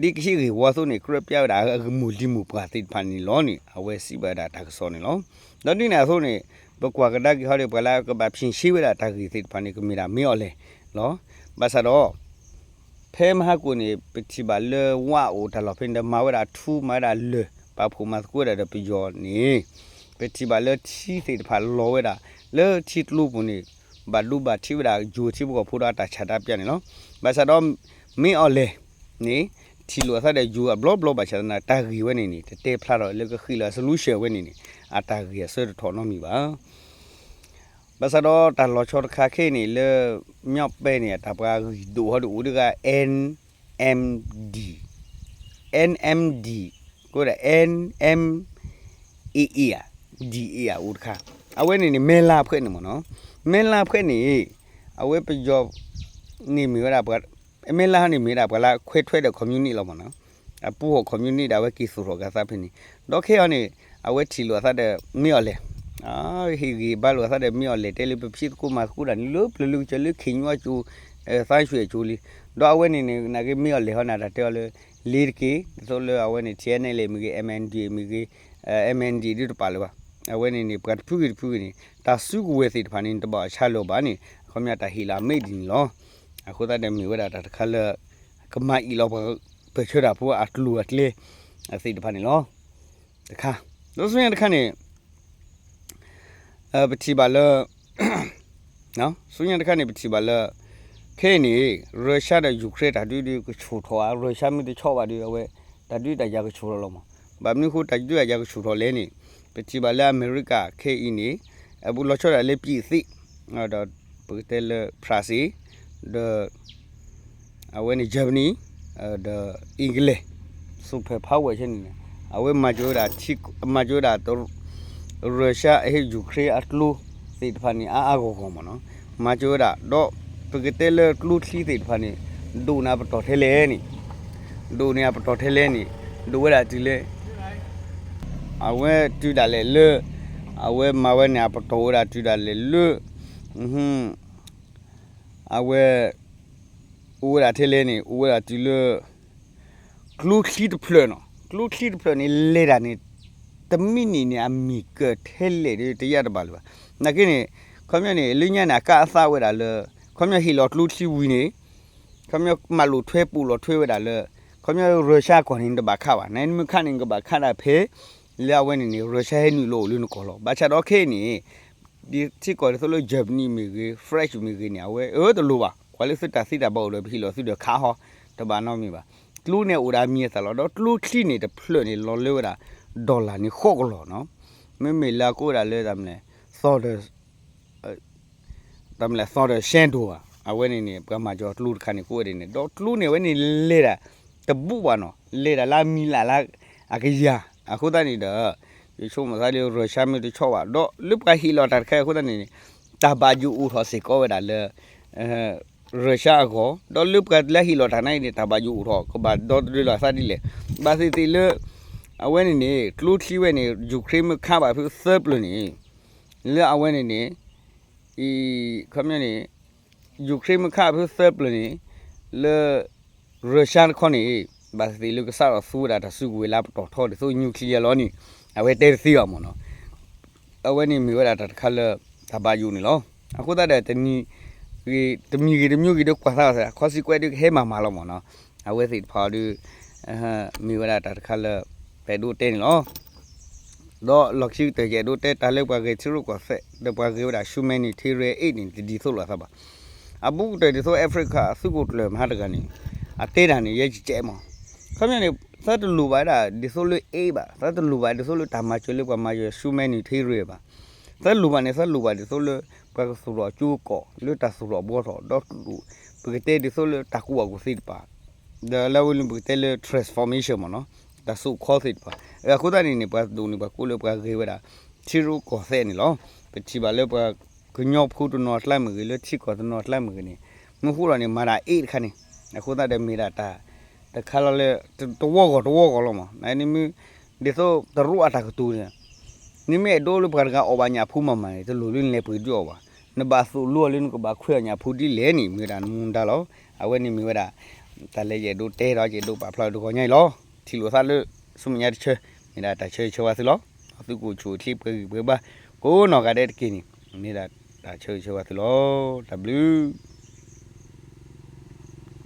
ဒ်ကဟ့ၣ်ဂ့ၢ်ဝီအသိးန့ၣ် ကြၢးပျၢ်ဝဲဒၣ်အဂ့ၢ်မိၢ်လံၤမိၢ်ပှၢ်သ့ၣ်တဖၣ်န့ၣ်လီၤန့ၣ် အဝဲစံးဘၣ်ဝဲဒၣ်တၢ်ကစီၣ်န့ၣ်လီၤ. ဒီးဒ်န့ၣ်အသိးန့ၣ် ပကွၢ်ကဒါက့ၤဟီဒီး ပှၤလၢကဘၣ်ဖံးဆှ့ဝဲဒၣ်တၢ်ဂ့ၢ်သ့ၣ်တဖၣ်န့ၣ် ကမ့ၢ်ဒၣ်မ့ၢ်အီၤလဲၣ်လီၤ. ဘၣ်ဆၣ်ဒီး ဖဲမဟါကိၣ်န့ၣ် ပထံၣ်ဘၣ်လၢဝါအိၣ်တၢ်လီၢ်ဖဲန့ၣ်ဒီး မၤဝဲဒၣ်ထူ မၤဝဲဒၣ်လၢၢ် ပာ်ဖှိၣ်မၤသကိးဝဲဒၣ်ဒီးပယီၤန့ၣ် ပထံၣ်ဘၣ်လၢထံသ့ၣ်တဖၣ်လီၤဝဲဒၣ် လၢထံကျိပူၤန့ၣ် ဘၣ်ဒိဘၣ်ထံးဝဲဒၣ် ယိၤထံဖိကီၢ်ဖိဒီးအတၢ်ဆန္ဒပြန့ၣ်လီၤ. ဘၣ်ဆၣ်ဒီး မ့ၢ်အီၤလဲၣ်န့ၣ် ထံၣ်လိာ်အသးဒီးယိၤအဘျီဘျီဘၣ်ဆၣ်သနာ် တၢ်ဂ့ၢ်ဝဲန့ၣ်န့ၣ် တတဲဖျါထီၣ်လၢကဃ့ၢ်လၢအ solution ဝဲန့ၣ်န့ၣ် အတၢ်ဂ့ၢ်အဆၢတထီၣ်နီတမံၤဘၣ်. ဘၣ်ဆၣ်ဒီးတၢ်လီၤဆီတခါခဲအံၤန့ၣ် လၢ မၠီၣ်ပဲန့ၣ် အတၢ်ပှၤဂံၢ်ဒိၣ်ဟီဒိၣ်အိၣ်ဒံးဂၤ N M D, N M D, ကဝဲဒၣ် N M A A ဧါ, D A ဧါ အိၣ်တခါ, အဝဲန့ၣ်န့ၣ် မဲလါဖှဲးန့ၣ်မ့ၢ်နီၤ, မဲလါဖှဲးန့ၣ် အဝဲပယီၤ န့ၣ်မ့ၢ်ဝဲဒၣ် မဲလါန့ၣ်မ့ၢ်ဝဲဒၣ်ပှၤလၢခွဲးထွဲဒီး communist လီၤမ့ၢ်နီၤ, အပူၤဟီၣ် communist ဒီး အဝဲက့ၤသူၣ်ထီၣ်က့ၤအသးဖဲန့ၣ်, ဒီးခဲအံၤန့ၣ် အဝဲထံၣ်လိာ်အသးဒီး မ့ၢ်အီၤလဲၣ်, ဟ့ၣ်ဂံၢ်ဘါလိာ်အသးဒီး မ့ၢ်အီၤလဲၣ် တဲလၢပဖံးသကိးမၤသကိးတၢ်န့ၣ် လၢပျၢၤလၢကစၢၢ်လၢခ့ၣ်ညီအကၠိ သးဆှဲးအကၠိလံ, ဒီးအဝဲန့ၣ်န့ၣ် နာ်က့မ့ၢ်အီၤလဲၣ်ဟီန့ၣ် တၢ်တဲအီၤလၢ လ့ၤတက့ၢ်, ဒ်သိးလၢအဝဲန့ၣ် T N L A မ့ၢ်ဂ့ၤ M N D မ့ၢ်ဂ့ၤ M N D ဒ်တပာ်လၢၤဘၣ်, အဝဲန့ၣ်န့ၣ် ပှၤတဖုဂ့ၤတဖုဂ့ၤန့ၣ် တၢ်စုကဝဲၤသ့ၣ်တဖၣ်န့ၣ် တဘၣ်အဆါလၢၤဘၣ်န့ၣ် အခီပညီတၢ်ဟ့ၣ်လီၤအမ့ၢ်ဒ်န့ၣ်လီၤ. အဃိသတးဒီးမ့ၢ်ဝဲဒၣ်တၢ်တခါလၢ ကမၤအံၣ်လီၤပှၤပၢၢ်ဆၢတၢ်ဖိအကျိၤအကျဲ သ့ၣ်တဖၣ်န့ၣ်လီၤ. တခါ, ဒီးဆူညါတခါန့ၣ် ပထံၣ်ဘၣ်လၢ ဆူညါတခါန့ၣ် ပထံၣ်ဘၣ်လၢ ခဲအံၤန့ၣ် Russia ဒီး Ukraine တၢ်ဒုးဒုးကဆူၣ်ထီၣ်ဧါ, Russia မ့ၢ်တဆီၣ်ဘၣ်ဒီး အဝဲ တၢ်ဒုးတၢ်ယၤကဆူၣ်ထီၣ်လီၤမး, ဘၣ်မနုၤအဃိတၢ်ဒုးတၢ်ယၤကဆူၣ်ထီၣ်လဲၣ်န့ၣ် ပထံၣ်ဘၣ်လၢအမဲရကၤခဲအံၤန့ၣ် အဘူးလီၤဆီဒၣ်လၢ ပြင်သစ် ဒီးပကတဲလၢ France ဒီး အဝဲန့ၣ် Germany ဒီး England super power ဆဲန့ၣ်န့ၣ် အဝဲမၤကၠိဝဲဒၣ် မၤကၠိဝဲဒၣ် Russia အဟ့ၣ် Ukraine အကျိသ့ၣ်တဖၣ်န့ၣ် အါအါဂီၢ်ဂီၢ်မ့ၢ်နီၤ, မၤကၠိဝဲဒၣ် ဒီးပကတဲလၢကျိချံသ့ၣ်တဖၣ်န့ၣ် ဒိၣ်န့ၢ်အပတီၢ်ထဲလဲၣ်န့ၣ်, ဒိၣ်န့ၢ်အပတီၢ်ထဲလဲၣ်န့ၣ် ဒိၣ်ဝဲဒၣ်တုၤလၢ အဝဲတုၤဒၣ်လဲာ်လၢ အဝဲမၤဝဲန့ၣ် အပတီၢ်ဝဲဒၣ်တုၤဒၣ်လဲာ်လၢ အဝဲ အိၣ်ဝဲဒၣ်ထဲလဲၣ်န့ၣ် အိၣ်ဝဲဒၣ်တုၤလၢ ကျိချံတဖျၢၣ်နီၤ, ကျိချံတဖျၢၣ်န့ၣ် လဲၤတၢ်န့ၣ် တမံးနံးန့ၣ် အမံၤကၢၢ်ထဲလဲၣ်ဒီး တယၢ်တဘၣ်လၢၤဘၣ်. နာ်က့န့ၣ် ခီပညီန့ၣ် လၢညါန့ၣ် အကါအသးဝဲဒၣ်လၢ ခီပညီဟ့ၣ်လီၤကျိချံဝံၤန့ၣ် ခီပညီမၤလိာ်ထွဲပိာ်လီၤထွဲဝဲဒၣ်လၢ ခီပညီ Russia ကီၢ်န့ၣ်နတဘၣ်ခးဘၣ်, နမ့ၢ်ခးန့ၣ် နကဘၣ်ခးဒၣ်ဖဲ လၢအဝဲန့ၣ်န့ၣ် Russia ဟဲနုာ်လီၤအိၣ်လၢနကီၢ်လီၤ. ဘၣ်ဆၣ်ဒီးခဲအံၤန့ၣ် ဒ်ထံကီၢ်ဒ်သိးလၢ Germany မ့ၢ်ဂ့ၤ France မ့ၢ်ဂ့ၤန့ၣ် အဝဲအၢတလိၤဘၣ်, ကွၢ်လၢသုတၢ်သံတၢ်ဘၣ်အိၣ်ဒီး ပဟ့ၣ်လီၤသုဒီးခးဟီ တဘၣ်နီတမံၤဘၣ်. ကျိန့ၣ်အိၣ်ဒၣ်မံၤအသးလီၤ, ဒီးကျိချံန့ၣ်တဖျၢၣ်န့ၣ် လီၤလၢဝဲဒၣ် dollar န့ၣ်ဃိးကလီၢ်နီၤ, မ့မ့ၢ်လၢအကိးဝဲဒၣ်လၢတၢ်မနုၤလဲၣ် သီဒီး တၢ်မနုၤလဲၣ် သီဒီး ဆဲဒိၣ်ဘၣ်, အဝဲန့ၣ်န့ၣ် ပှၤမၤကၠီၤကျိတခါန့ၣ် ကိးဝဲဒၣ်န့ၣ် ဒီးကျိန့ၣ် အဝဲန့ၣ်လဲၤဒၣ် တဘူးဘၣ်နီၤ, လဲၤဒၣ်လၢအမံၤလၢ်လၢအကယၤ, အဃိသတးန့ၣ်ဒီး ယဆိကမိၣ်သးလၢ Russia မ့ၢ်တဆီၣ်ဘၣ် ဒီးလၢပှၤဟ့ၣ်လီၤတၢ်တခါအံၤအဃိသတးန့ၣ်န့ၣ် တၢ်ဘၣ်ယိၣ်အိၣ်ထီၣ်စ့ၢ်ကီးဝဲဒၣ်လၢ Russia အဂီၢ်, ဒီးလၢပှၤလၢဟ့ၣ်လီၤတၢ်န့ၣ်န့ၣ် တၢ်ဘၣ်ယိၣ်အိၣ်ထီၣ် ကဘၣ်ဒီသဒၢလီၤအသးဒ်လဲၣ်. ဘၣ်သ့ၣ်သ့ၣ်လၢ အဝဲန့ၣ်န့ၣ် ကျိချံဝဲန့ၣ် Ukraine မ့ၢ်ခးဘၣ်ဖုသၢပျၢၤန့ၣ် လၢအဝဲန့ၣ်န့ၣ် အံၤ ခီပညီန့ၣ် Ukraine မ့ၢ်ခးဖုသၢပျၢၤန့ၣ် လၢ Russia တခီန့ၣ် ဘၣ်သ့ၣ်သ့ၣ်လၢကစးထီၣ်သူဝဲဒၣ်တၢ်စုကဝဲၤလၢအပတီၢ်ထီဒ်သိး nuclear လီၤန့ၣ် အဝဲတဲတသ့ဘၣ်မ့ၢ်နီၤ. အဝဲန့ၣ်မ့ၢ်ဝဲဒၣ်တၢ်တခါလၢ တၢ်ဘၣ်ယိၣ်န့ၣ်လီၤ. အဃိသတးဒီး တနံၤ တမံၤဂ့ၤတမံၤဂ့ၤဒီးကွၢ်သး consequence ဒီးကဟဲမၤမၤလီၤမ့ၢ်နီၤ. အဝဲသ့ၣ်တဖၣ်အီၤဒီး မ့ၢ်ဝဲဒၣ်တၢ်တခါလၢ ပအဲၣ်ဒိးတဲန့ၣ်လီၤ. ဒီးလီၢ်ခံကတၢၢ်ယအဲၣ်ဒိးတဲတၢ်လၢပှၤဂဲၤထံရူၢ်ကီၢ်သဲး ဒီးပှၤဂ့ၤဝဲဒၣ် humanitarian aid န့ၣ် တဒ်သိးလိာ်သးဘၣ်. အဘူးကတၢၢ်ဒ်သိး Africa သုးခိၣ်ကျၢၢ်မဟါတဂၤန့ၣ် အတဲတၢ်န့ၣ် ယဲကဲမး. ခီပညီန့ၣ် သးတလိၣ်ဘၣ်ဒၣ်ဒ်သိးလၢ aid ဘၣ်, သးတလိၣ်ဘၣ်ဒ်သိးလၢတၢ်မၤစၢၤလၢပှၤမၤစၢၤ humanitarian ဘၣ်. သးလိၣ်ဘၣ်န့ၣ် သးလိၣ်ဘၣ်ဒ်သိးလၢ ပှၤကသူၣ်ထီၣ်ကၠိကီၢ်လၢတၢ်သူၣ်ထီၣ်ဘှီထီၣ် ဒီးပကတဲဒ်သိးလၢတၢ်ကူၣ်ဘၣ်ကူၣ်သ့တဖၣ် ဒီးလၢဝဲလၢပကတဲလၢ transformation မ့ၢ်နီၤ, တၢ်စိာ်ခီသ့ၣ်တဖၣ်. အဃိသတးန့ၣ်န့ၣ် ပှၤဒိၣ်န့ၣ် ပှၤကိးလၢပှၤဂ့ၤဝဲဒၣ် ထံရူၢ်ကီၢ်သဲးန့ၣ်လီၤ. ပထံၣ်ဘၣ်လၢပှၤကညီဖိတနီၤအကျါမ့ၢ်ဂ့ၤ, လၢထံကီၢ်တနီၤအကျါမ့ၢ်ဂ့ၤန့ၣ် မ့ၢ်ဃိလီၤန့ၣ် မၤတၢ် aid တခါန့ၣ်, အဃိသတးဒီးမ့ၢ်ဒၣ်တၢ်တခါလီၤလၢ တဝီဂီၢ်တဝီဂီၢ်လီၤမး. နမ့ၢ် ဒ်သိးတရူးအတၢ်ကတိၤန့ၣ် နမ့ၢ်အဲၣ်ဒိးလၢပှၤတဂၤအီၣ်ဘၣ်ညၣ်ဖိမးမးန့ၣ် တလိၣ်လၢနလဲၤပှ့ၤဒုးအီၣ်ဘၣ်. နဘၣ်သိၣ်လိအီၤလၢနကဘၣ်ခွဲးအီၣ်ညၣ်ဖိဒ်လဲၣ်န့ၣ် မ့ၢ်ဝဲဒၣ်နမူဒါလီၤ. အဝဲန့ၣ်မ့ၢ်ဝဲဒၣ် တၢ်လၢယအဲၣ်ဒိးတဲဒီးယအဲၣ်ဒိးပာ်ဖျါတဂီၤညါအံၤလီၤ. ထံၣ်လိာ်သးလၢ ဆူမဲာ်ညါတဆၢ မ့ၢ်ဒၣ်တၢ်ဆၢဂ့ၤဆၢဝါသုလီၤ. အသုကအိၣ်ဆူၣ်အိၣ်ချ့ပှဲၤဂံၢ်ပှဲၤဘါ ကိးနီၢ်ဂၤဒဲးတက့ၢ်န့ၣ် မ့ၢ်ဒၣ်တၢ်ဆၢဂ့ၤဆၢဝါသုလီၤ. တၢ်ဘျုး